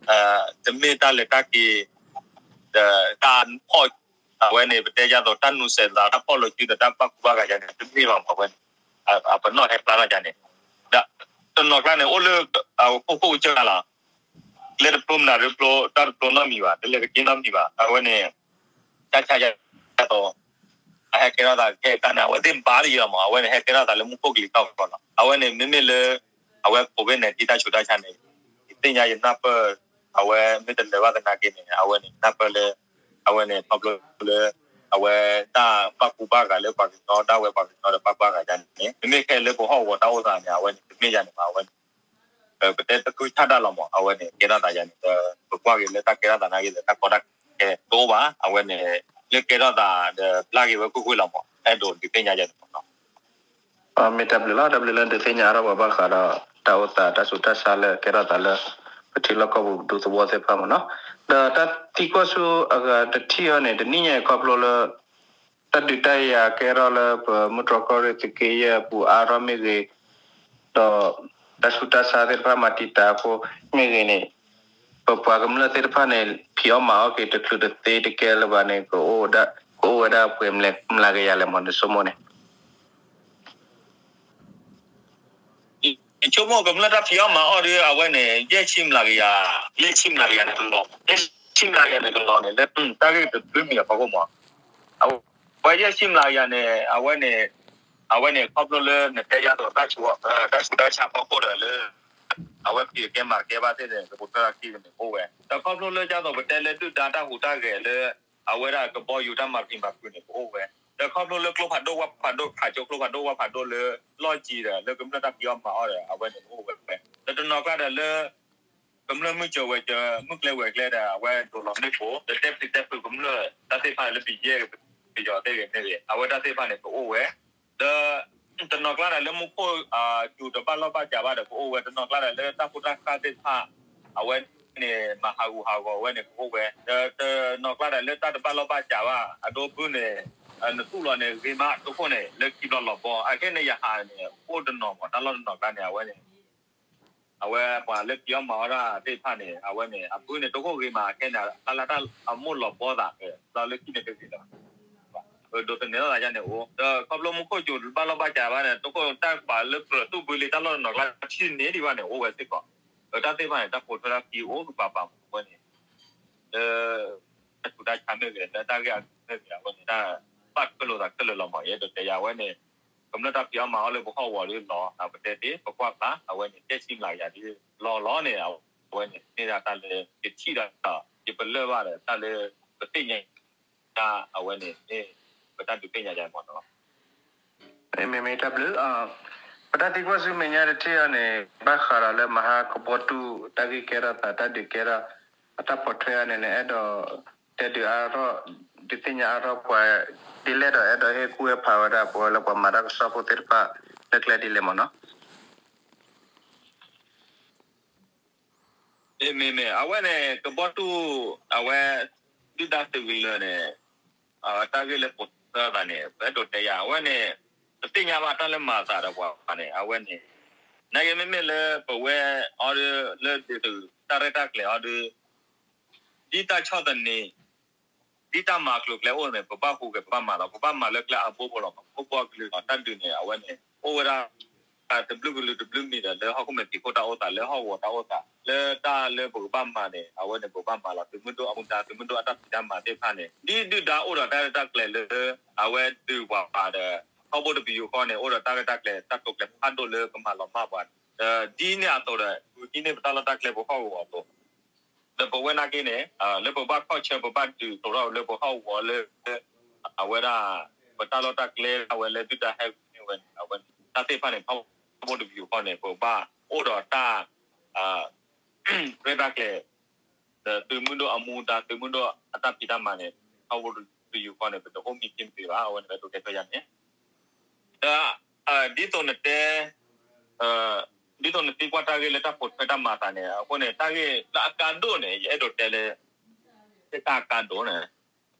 တမ့ၢ်တၢ်လဲၤတၢ်က့ၤ ဒီးတၢ်ဖီၣ် အဝဲန့ၣ် ပတဲဒ်သိးတၢ်နူၤစဲးသး တၢ်ဖီၣ်လိာ်စုဒီးတၢ်ဘၣ်ကူဘၣ်ဂာ်ယါန့ၣ် တမ့ၢ်ဘၣ်မး အဝဲန့ၣ် အပနီၣ်ဟဲဖျါထီၣ်ယါန့ၣ် ဒီးတနီၤကျါန့ၣ် အိၣ်လၢ အခိၣ်ခိၣ်ကစၢ်လီၤ ကျဲတဖျိမနုၤတဖျိ တၢ်တဖျိနီတမံၤဘၣ် တလဲၤတက့ၤနီတမံၤဘၣ် အဝဲန့ၣ် တၢ်ဆါယါဒ်သိး အဟဲကဲထီၣ်သးခဲအံၤန့ၣ် အဝဲသ့ၣ်ဘၣ်လၢယံာ်လီၤမး အဝဲန့ၣ် ဟဲကဲထီၣ်သးလၢမူခိၣ်ကလံၤထီၣ်ကီးလီၤ အဝဲန့ၣ် မ့မ့ၢ်လၢ အဝဲ COVID nineteen တၢ်ဆူးတၢ်ဆါန့ၣ် ယသ့ၣ်ညါယနၢ်ပၢၢ် အဝဲမ့ၢ်တလဲၤဘၣ်သနာ်က့န့ၣ် အဝဲန့ၣ် နၢ်ပၢၢ်လၢ အဝဲန့ၣ် ခီဖျိလၢ အဝဲတၢ်ဘၣ်ကူဘၣ်ဂာ်လၢပှၤကညီဒၣ်ဝဲပှၤကညီဒီးဘၣ်ကူဘၣ်ဂာ်ယါန့ၣ် မ့မ့ၢ်ခဲလၢပဟီၣ်ကဝီၤတၢ်အိၣ်သးန့ၣ် အဝဲန့ၣ် တမ့ၢ်ယါန့ၣ်ဘၣ် အဝဲန့ၣ် ပတဲတခုဆၣ်တၢ်လီၤမး အဝဲန့ၣ် ကဲထီၣ်သးယါန့ၣ် ဒီးပကွၢ်က့ၤလၢတၢ်ကဲထီၣ်သးနာ်က့ဒီး တၢ်ကီတၢ်ခဲတအိၣ်ဘၣ် အဝဲန့ၣ် လၢကဲထီၣ်သးဒီးဘျါက့ၤဝဲကွ့ၢ်ကွ့ၢ်လီၤမး အဲၣ်ဒိးဒုးသ့ၣ်ညါယါန့ၣ်မး မ့ၢ်တၢ်ဘျုးလီၤ တၢ်ဘျုးလၢဒုးသ့ၣ်ညါအါထီၣ်ပှၤဘၣ်ဃးဒီး တၢ်အိၣ်သးတၢ်ဆူးတၢ်ဆါလၢကဲထီၣ်သးလၢ ပထံလီၢ်ကီၢ်ပူၤဒူသဝီသ့ၣ်တဖၣ်မးနီၤ ဒီးတၢ်သံကွၢ်ဆူအဂၤတထံၣ်အံၤန့ၣ် တနံၣ်ညါအံၤခီဖျိလၢ တၢ်ဒုးတၢ်ယၤကဲထီၣ်လၢပမုၢ်တြီၢ်ကီၢ်ရ့ၣ်သုးက့ယဲၢ်အပူၤအါထီၣ်မ့ၢ်ဂ့ၤ ဒီးတၢ်ဆူးတၢ်ဆါသ့ၣ်တဖၣ်မၤတံာ်တာ်အဃိမ့ၢ်ဂ့ၤန့ၣ် ပပှၤကမျၢၢ်သ့ၣ်တဖၣ်န့ၣ် ဖံးအီၣ်မၤအီၣ်က့ၤတချုးတသ့တကဲလၢၤဘၣ်န့ၣ် ကအိၣ်ဝဲဒၣ်ပှဲၤမျးကယၤလဲၣ်မး နဆိကမိၣ်န့ၣ် ယဆိကမိၣ်ကမျၢၢ်တၢ်ဖံးအီၣ်မၤအီၣ်ဒီး အဝဲန့ၣ် ယဲၢ်ဆံမျးကယၤ, ယဲၢ်ဆံမျးကယၤန့ၣ်ကလီၤ, ယဲၢ်ဆံမျးကယၤန့ၣ်ကလီၤန့ၣ် လၢတၢ်ဂ့ၢ်တဘျုးမံၤအဖီခိၣ်မး, အဝဲယဲၢ်ဆံမျးကယၤန့ၣ် အဝဲန့ၣ်, အဝဲန့ၣ် ခီဖျိလၢနတဲယါသိး တၢ်ဆူးတၢ်ဆါဖီခိၣ်ဒီးလၢ အဝဲဖံးတကဲမၤတကဲဘၣ်သ့ၣ်န့ၣ် ကပိာ်ထွဲထီၣ်ခံန့ၣ် ကအိၣ်ဝဲ, ဒီးခီဖျိလၢယါသိးပတဲလၢဒုၣ်ဒါတၢ်ဟူးတၢ်ဂဲၤလၢ အဝဲဒၣ်ကဘီယူၤတၢ်မၤရံမၤဃုာ်န့ၣ် ကအိၣ်ဝဲ, ဒီးခီဖျိလၢကျိဖးဒိၣ်ဝၣ်ဖးဒိၣ် ခးကၠိကျိဖးဒိၣ်ဝၣ်ဖးဒိၣ်လၢလီၢ်ကံဒီး လၢကမျၢၢ်တၢ်ဖံးအီၣ်မၤအီၣ်ဒီး အဝဲန့ၣ်ကအိၣ်ဝဲ, ဒီးတနီၤကျါဒီးလၢ ကမျၢၢ်မုၢ်စၢၤဝဲၤစၢၤ မုၢ်ကျဲဝဲၤကျဲဒီး အဝဲဒိးလီၤမ့ၣ်ပိၢ် ဒီးတဲပျံၤတဲဖုးကမျၢၢ်တၢ်သ့ၣ်တဖၣ်လၢပယဲၢ်ပယီၤသ့ၣ်ဂ့ၤန့ၣ်ဂ့ၤ အဝဲတၢ်သ့ၣ်တဖၣ်န့ၣ် ကအိၣ်ဝဲ, ဒီး တနီၤကျါဒီးလၢမူခိၣ် စူၤတဘၣ်လီၢ်ဘၣ်စးဘၣ်ဒီးကအိၣ်ဝဲ, တနီၤကျါဒီးလၢတၢ်ဖိတၢ်ဃၢ်သ့ၣ်တဖၣ် အဝဲန့ၣ် မၤဟးဂူာ်ဟးဂီၤဝဲန့ၣ်ကအိၣ်ဝဲ, ဒီးတနီၤကျါဒီးလၢတၢ်တဘၣ်လီၢ်ဘၣ်စးဘၣ် အဒိဖုန့ၣ် နတူၢ်လီၤန့ၣ် ဂ့ၤမးတိခိၣ်န့ၣ် လၢခံဘျီလီၤဘီ အခဲန့ၣ်ယဟးန့ၣ် အိၣ်တနီၤမး တၢ်လီၢ်တနီၤကျါန့ၣ် အဝဲန့ၣ် အဝဲပှၤလၢဖံးအီၣ်မၤအီၣ်တၢ်သ့ၣ်တဖၣ်န့ၣ် အဝဲန့ၣ် အဘုန့ၣ် တအိၣ်ဃီဂ့ၤမး ခဲန့ၣ် တၢ်လၢတၢ်အမိၢ်လီၤဘီသး ဘျီလၢခံန့ၣ်တဂ့ၤလီၤ ဒိးသန့ၤထီၣ်သးယါန့ၣ်အိၣ် ဒီးခီဖျိမူခိၣ်စူၤဘၣ်လီၢ်ဘၣ်စးဘၣ်န့ၣ် တအိၣ်တၢ်ပာ်လၢကြၢးသူၣ်ဘုလံတၢ်လီၢ်တနီၤကျါဆံန့ၢ်ဒံးဘၣ်န့ၣ် အိၣ်ဝဲစ့ၢ်ကီး ဒီးတၢ်သ့ၣ်တဖၣ်န့ၣ် တၢ်ပိာ်ထွဲတၢ်ခံအိၣ်ကပၤပၤမး အဝဲန့ၣ် လၢ တၢ်ဆူးတၢ်ဆါမ့ၢ်ဂ့ၤ လၢတၢ်ဂ့ၢ်အဂ့ၢ်မ့ၢ်ဂ့ၤ အဝဲန့ၣ် တၢ်ဘၣ်ထွဲလိာ်သးခဲလၢာ်လီၤမး ယအဲၣ်ဒိးတဲယၤ အဝဲန့ၣ် ကမျၢၢ်တၢ်ဖံးအီၣ်မၤအီၣ်လၢပဟီၣ်ကဝီၤဒ်လီၤ ပတဲသ့ ပကွၢ်ဖျါ အဝဲန့ၣ် တဲဆံမျးကယၤဒ်လီၤလီၤန့ၣ် အဝဲန့ၣ် မ့ၢ်ဒၣ်တၢ်လၢ ယထံၣ်ဒီး ယပလၢၢ်ဘၣ်ဒီး တၢ်လၢ ပသ့ၣ်ညါ တၢ်အဝဲန့ၣ် မ့ၢ်ပတၢ်ဒုးသ့ၣ်ညါယၤမးနီၤ မ့မ့ၢ်တၢ်ဘျုး ပတၢ်သံကွၢ်ဆူမဲာ်ညါတထံၣ်အံၤန့ၣ် ဘၣ်ဃးဒီးလၢမဟါကဘီတူၣ် တၢ်ဂ့ၢ်ကဲထီၣ်သး တၢ်ဒုးကဲထီၣ် အတၢ်ပိာ်ထွဲအံၤန့ၣ် နအဲၣ်ဒိးတဲဒုးအါထီၣ် ဒုးသ့ၣ်ညါအါထီၣ်ပှၤ ဒ်လဲၣ်ဒီး အဲၣ်ဒိးဟ့ၣ်ကူၣ်ဟ့ၣ်ဖးဝဲဒၣ်ပဝဲလၢပှၤမၤတၢ်ကစီၣ်ဖိသ့ၣ်တဖၣ် လၢကျဲဒ်လဲၣ်မးနီၤ မ့မ့ၢ် အဝဲန့ၣ် ကဘီတူၣ် အဝဲ ဒုၣ်ဒါသုးကလၢၤန့ၣ် တၢ်ဂ့ၢ်လၢပိာ်ထွဲသးန့ၣ် ပအဲၣ်ဒိးတဲယၤ အဝဲန့ၣ် ပသ့ၣ်ညါဘၣ်တၢ်လၢမၤအသးဒီးပှၤန့ၣ် အဝဲန့ၣ် နာ်က့မ့မ့ၢ်လၢပဝဲအီၤဒီး လၢဒုးတၢ်ရဲၣ်တၢ်ကျဲၤအီၤဒီး ဒ်တၢ်ဆီၣ်သနံး ဒ်တၢ်မၤကျိၤကျဲအိၣ်န့ၣ် ပဘၣ်ဟူးဂဲၤ ပဘၣ်မၤလီၤ ပဘၣ်မၤလၢကျဲအဘိဘိလီၤ ပအိၣ်ဘှီကလုာ်လီၤ တၢ်ဒုးန့ၣ် အဝဲန့ၣ် အိၣ်ဝဲဒၣ် တဘျုးကလုာ်တဘျုးမံၤဒီး လၢဟီၣ်ခိၣ်မဲာ်ဖံးခိၣ်တၢ်အိၣ်သး လၢဟီၣ်ကဝီၤတၢ်အိၣ်သး လၢတၢ်လၢပကဘၣ်မၤန့ၣ် အဝဲန့ၣ် ပဘၣ်မၤလီၤ သုးမုၢ်ဒိၣ်အမူဒါ သုးမုၢ်ဒိၣ်အတၢ်ဖံးတၢ်မၤသ့ၣ်တဖၣ်န့ၣ် ဒ်ဒုၣ်ဒါအိၣ်ဒီးတၢ်ရဲၣ်တၢ်ကျဲၤလၢ အဝဲဒုးပှၤဒီး ထီဘိတပယူာ်ဃီန့ၣ် အိၣ်ဒီးတၢ်ရဲၣ်တၢ်ကျဲၤ တၢ်တိာ်ကျဲၤဖးဒိၣ်လၢကမၤလီၤမၢ်ပှၤန့ၣ် ဒ်န့ၣ်အသိးဒီး ဒ်န့ၣ်ပတၢ်လီၢ်တၢ်ကျဲ ပဟီၣ်ကဝီၤအသိး ဒီးပဝဲနာ်က့န့ၣ် လၢပဘၣ်ခီၣ်ဆၢ ပဘၣ်ဒုးသရိာ်လၢပဟီၣ်ကဝီၤလၢ အဝဲဒၣ် ပတၢ်လီၢ်တၢ်ကျဲ အဝဲလၢဒုၣ်ဒါဟဲဂုာ်န့ၢ်ဝဲန့ၣ် အဝဲန့ၣ် တၢ်သ့ၣ်တဖၣ်န့ၣ် ထီဘိတပယူာ်ဃီန့ၣ် ပဘၣ်အိၣ်ဒီးတၢ် ရဲၣ်တၢ်ကျဲၤ ဒီးသုးမုၢ်ဒိၣ်အမူဒါ သုးမုၢ်ဒိၣ်အတၢ်ဖံးတၢ်မၤန့ၣ် ထီဘိတပယူာ်ဃီန့ၣ် ပတအိၣ်မံတ့ၢ်မံသ့ဘၣ် အဝဲန့ၣ် ပအဲၣ်ဒိးတဲထွဲယၤန့ၣ် ဒီး ဒ်သိးနတဲ ဒ်သိးနသံကွၢ်တၢ်ဂ့ၢ်လၢတၢ်ပိာ်ထွဲတၢ်မၤအသးန့ၣ် အဃိန့ၣ် တၢ်ဂ့ၢ်လၢအကါဒိၣ်န့ၣ် ယအဲၣ်ဒိးတဲလၢ တၢ်အကါဒိၣ်န့ၣ်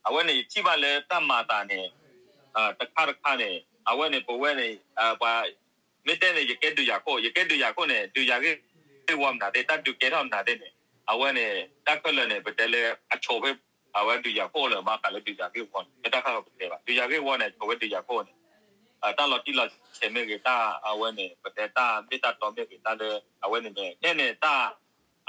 အဝဲန့ၣ် ယထံၣ်ဘၣ်လၢတၢ်မၤအသးန့ၣ် တခါတခါန့ၣ် အဝဲန့ၣ် ပဝဲန့ၣ် ပှၤ မ့ၢ်တဲန့ၣ် ယကဲဒုးယၤခိၣ် ယကဲဒုးယၤခိၣ်န့ၣ် ဒုးယၤဂ့ၢ်ဝီမနုၤသ့ၣ် တၢ်ဒုးကဲထီၣ်မနုၤသ့ၣ်န့ၣ် အဝဲန့ၣ် တၢ်ခဲလၢာ်န့ၣ် ပတဲလၢအဆိးဖဲ အဝဲဒုးယၤခိၣ်လၢၤ ဘၣ်ဃးလၢဒုးယၤဂ့ၢ်ဝီန့ၣ် လၢတၢ်ဃၣ်ဃၢၤပတဲဘၣ် ဒုးယၤဂ့ၢ်ဝီန့ၣ် ဆိးဝဲဒုးယၤခိၣ်န့ၣ် တၢ်လီၤတံၢ်လီၤဆဲးမ့ၢ်ဂ့ၤ တၢ်အဝဲန့ၣ် ပတဲတၢ်မ့ၢ်တၢ်တီမ့ၢ်ဂ့ၤ တၢ်လၢ အဝဲန့ၣ်န့ၣ် ခဲန့ၣ်တၢ်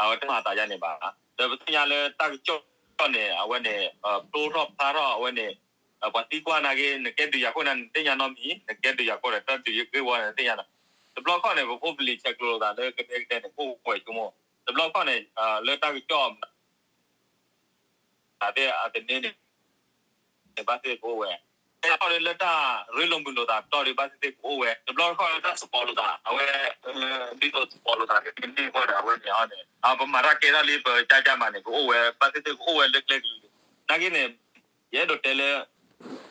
အဝဲတမၤအသးယါန့ၣ်ဘၣ် ဒီးပသ့ၣ်ညါလၢတၢ်ကစီၣ်န့ၣ် အဝဲန့ၣ် ဖျိထီၣ်ဖျါထီၣ် အဝဲန့ၣ် ပှၤသံကွၢ်နာ်က့ နကဲဒုးယၤခိၣ်န့ၣ် နသ့ၣ်ညါနီတမံၤ နကဲဒုးယၤခိၣ်ဒီး တၢ်ဒုးယၤဂ့ၢ်ဝီန့ၣ် နသ့ၣ်ညါနီၤ တဘျီခီၣ်န့ၣ် ပဖိပလံၤဆဲးကျိးလိာ်သးလၢကဒဲကဒဲန့ၣ် ကအိၣ်ဝဲဆိကမိၣ် တဘျီခီၣ်န့ၣ် လၢတၢ်ကစီၣ် တၢ်သ့ၣ်အသန့န့ၣ် ဘၣ်သ့ၣ်သ့ၣ်ကအိၣ်ဝဲ တဘျီခီၣ်လၢတၢ်ရ့လိာ်မုာ်လိာ်သးတီၢ်ဒီး ဘၣ်သ့ၣ်သ့ၣ်ကအိၣ်ဝဲ တဘျီခီၣ်လၢတၢ်စပီးလိာ်သး အဝဲ ဒ်သိးစပီးလိာ်သးကန့ၢ်ဃီဒီး အဝဲန့ၣ်အီၤန့ၣ် ပမၤတၢ်ကဲထီၣ်လံ ပကၢ်ကၢ်မးန့ၣ် ကအိၣ်ဝဲဘၣ်သ့ၣ်သ့ၣ်ကအိၣ်ဝဲလၢကျဲကလုာ် နာ်က့န့ၣ် ယအဲၣ်ဒိးတဲလၢ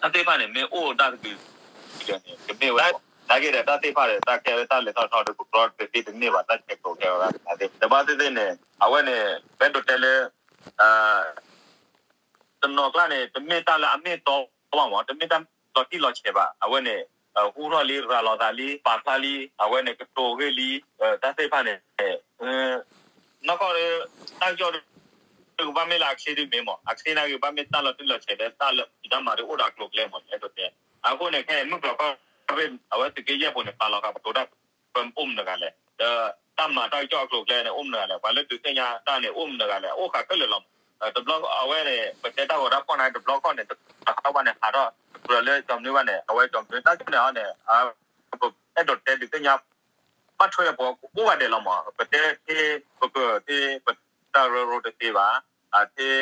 တၢ်သ့ၣ်တဖၣ်န့ၣ် မ့ၢ်အိၣ်ဒၣ်တကလုာ် န့ၣ် ကမ့ၢ်ဝဲ နာ်က့ဒီးတၢ်သ့ၣ်တဖၣ်ဒီး တၢ်ခဲလၢာ်တၢ်လဲၤထီၣ်ထီဒီး ပကြၢးတသ့တန့ၢ်ဘၣ် တၢ်ဆဲးကျိးခဲအံၤ ဒီးဘၣ်သ့ၣ်သ့ၣ်န့ၣ် အဝဲန့ၣ် ပအဲၣ်ဒိးတဲလၢ တနီၤကျါန့ၣ် တမ့ၢ်တၢ်လၢအမ့ၢ်တီဘၣ်မး တမ့ၢ်တၢ်လီၤတံၢ်လီၤဆဲးဘၣ် အဝဲန့ၣ် ဟူထီၣ်လံ ရၤလီၤသးလံ ပာ်ဖျါလံ အဝဲန့ၣ် ကတိၤဂ့ၢ်လံ တၢ်သ့ၣ်တဖၣ်န့ၣ် နီၢ်ကီၢ် တၢ်ကစီၣ် ကဘၣ်မ့ၢ်လၢအချ့ဒ်မ့ၢ်မး အချ့နာ်က့ ဘၣ်မ့ၢ်တၢ်လီၤတံၢ်လီၤဆဲးဒီး တၢ်လၢဖံးတၢ်မၤဒ်အိၣ်ဒီးအကျိၤအကျဲမး ယအဲၣ်ဒိးတဲ အဃိန့ၣ် ခဲအံၤမုၢ်ကျိၤခီ အဝဲသုးက့ယဲၢ်ပူၤန့ၣ် ပာ်လီၤဃာ်ပတိၤတၢ် ပအိၣ်မနုၤဂၤလဲၣ် ဒီးတၢ်မၤတၢ်ကစီၣ်အကျိၤအကျဲန့ၣ် အိၣ်မနုၤဂၤလဲၣ် ပှၤလၢဒုးသ့ၣ်ညါတၢ်န့ၣ် အိၣ်မနုၤဂၤလဲၣ် အိၣ်ဃာ်ခဲလၢာ်လီၤမး တဘျီအဝဲန့ၣ် ပတဲတၢ်ဂီၤတၢ်ဖီၣ်န့ၣ် တဘျီခီၣ်န့ၣ် တဘျီခီၣ်ဘၣ်န့ၣ် ဟးထီၣ်ကြၢးလၢကၠီမနုၤဘၣ်န့ၣ် အဝဲကၠီမနုၤ တၢ်ကစီၣ်န့ၣ်အီၤန့ၣ် ပအဲၣ်ဒိးတဲဒုးသ့ၣ်ညါ ဘၣ်ထွဲဒီးပှၤကအိၣ်ဘၣ်ဒဲးလီၤမး ပတဲသ့ ပကတဲသ့ ပတၢ်ရၢရိတသ့ဘၣ် အသ့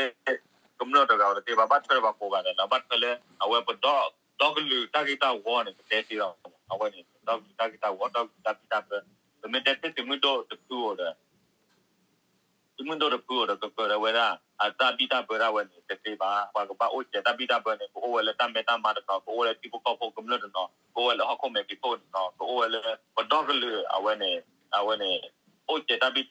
ကမျၢၢ်တဂၤဝဲတသ့ဘၣ် ဘၣ်ထွဲဒီးပှၤကိးဂၤဒဲးလီၤ ဘၣ်ထွဲလၢ အဝဲပဒီကလုာ်တၢ်ဂ့ၢ်တၢ်ဝီန့ၣ် ပတဲသ့လီၤ အဝဲန့ၣ် ပဒီကလုာ်တၢ်ဂ့ၢ်တၢ်ဝီ ဒီကလုာ်တၢ်ဘံၣ်တၢ်ဘၢ ပမ့ၢ်တဲသ့သုးမုၢ်ဒိၣ်တဖုအိၣ်ဒီး သုးမုၢ်ဒိၣ်တဖုအိၣ်ဒီး ကကြၢးဒီးဝဲဒၣ် အတၢ်ဘံၣ်တၢ်ဘၢဒၣ်ဝဲန့ၣ် တသ့ဘၣ် ပှၤကဘၣ်အိၣ်စဲးတၢ်ဘံၣ်တၢ်ဘၢန့ၣ် ကအိၣ်ဝဲလၢတၢ်မဲတၢ်မါတနီၤ ကအိၣ်ဝဲလၢထံဖိကီၢ်ဖိကမျၢၢ်တနီၤ ကအိၣ်ဝဲလၢဟီၣ်ခိၣ်မဲာ်ဖံးခိၣ်တနီၤ ကအိၣ်ဝဲလၢ ပဒီကလုာ်အဝဲန့ၣ် အဝဲန့ၣ် အိၣ်စဲးတၢ်ဘံၣ်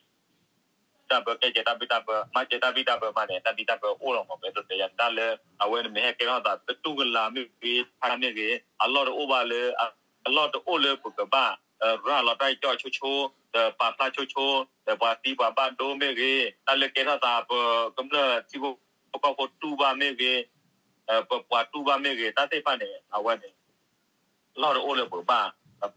တၢ်ဘၢ ကဲစဲးတၢ်ဘံၣ်တၢ်ဘၢ မၤစဲးတၢ်ဘံၣ်တၢ်ဘၢမးန့ၣ် တၢ်ဘံၣ်တၢ်ဘၢအိၣ်လီၤမး ပအဲၣ်ဒိးတဲယၤတၢ်လၢ အဝဲန့ၣ်မ့ၢ်ဟဲကဲထီၣ်သး တတူၢ်ကလာ်မ့ၢ်ဂ့ၤ ဖးမ့ၢ်ဂ့ၤ အလီၢ်တအိၣ်ဘၣ်လၢ အလီၢ်တအိၣ်လၢပကဘၣ် ရၤလီၤတၢ်ကစီၣ်ဆိဆိ ဒီးပာ်ဖျါဆိဆိ ဒီးပှၤသံပှၤဘၣ်ဒိမ့ၢ်ဂ့ၤ, တၢ်လၢကဲထီၣ်သး ပကမျၢၢ်ထံဖိကီၢ်ဖိတူၢ်ဘၣ်မ့ၢ်ဂ့ၤ, ပပှၤတူၢ်ဘၣ်မ့ၢ်ဂ့ၤ, တၢ်သ့ၣ်တဖၣ်န့ၣ် အဝဲန့ၣ် လီၢ်တအိၣ်လၢပကဘၣ်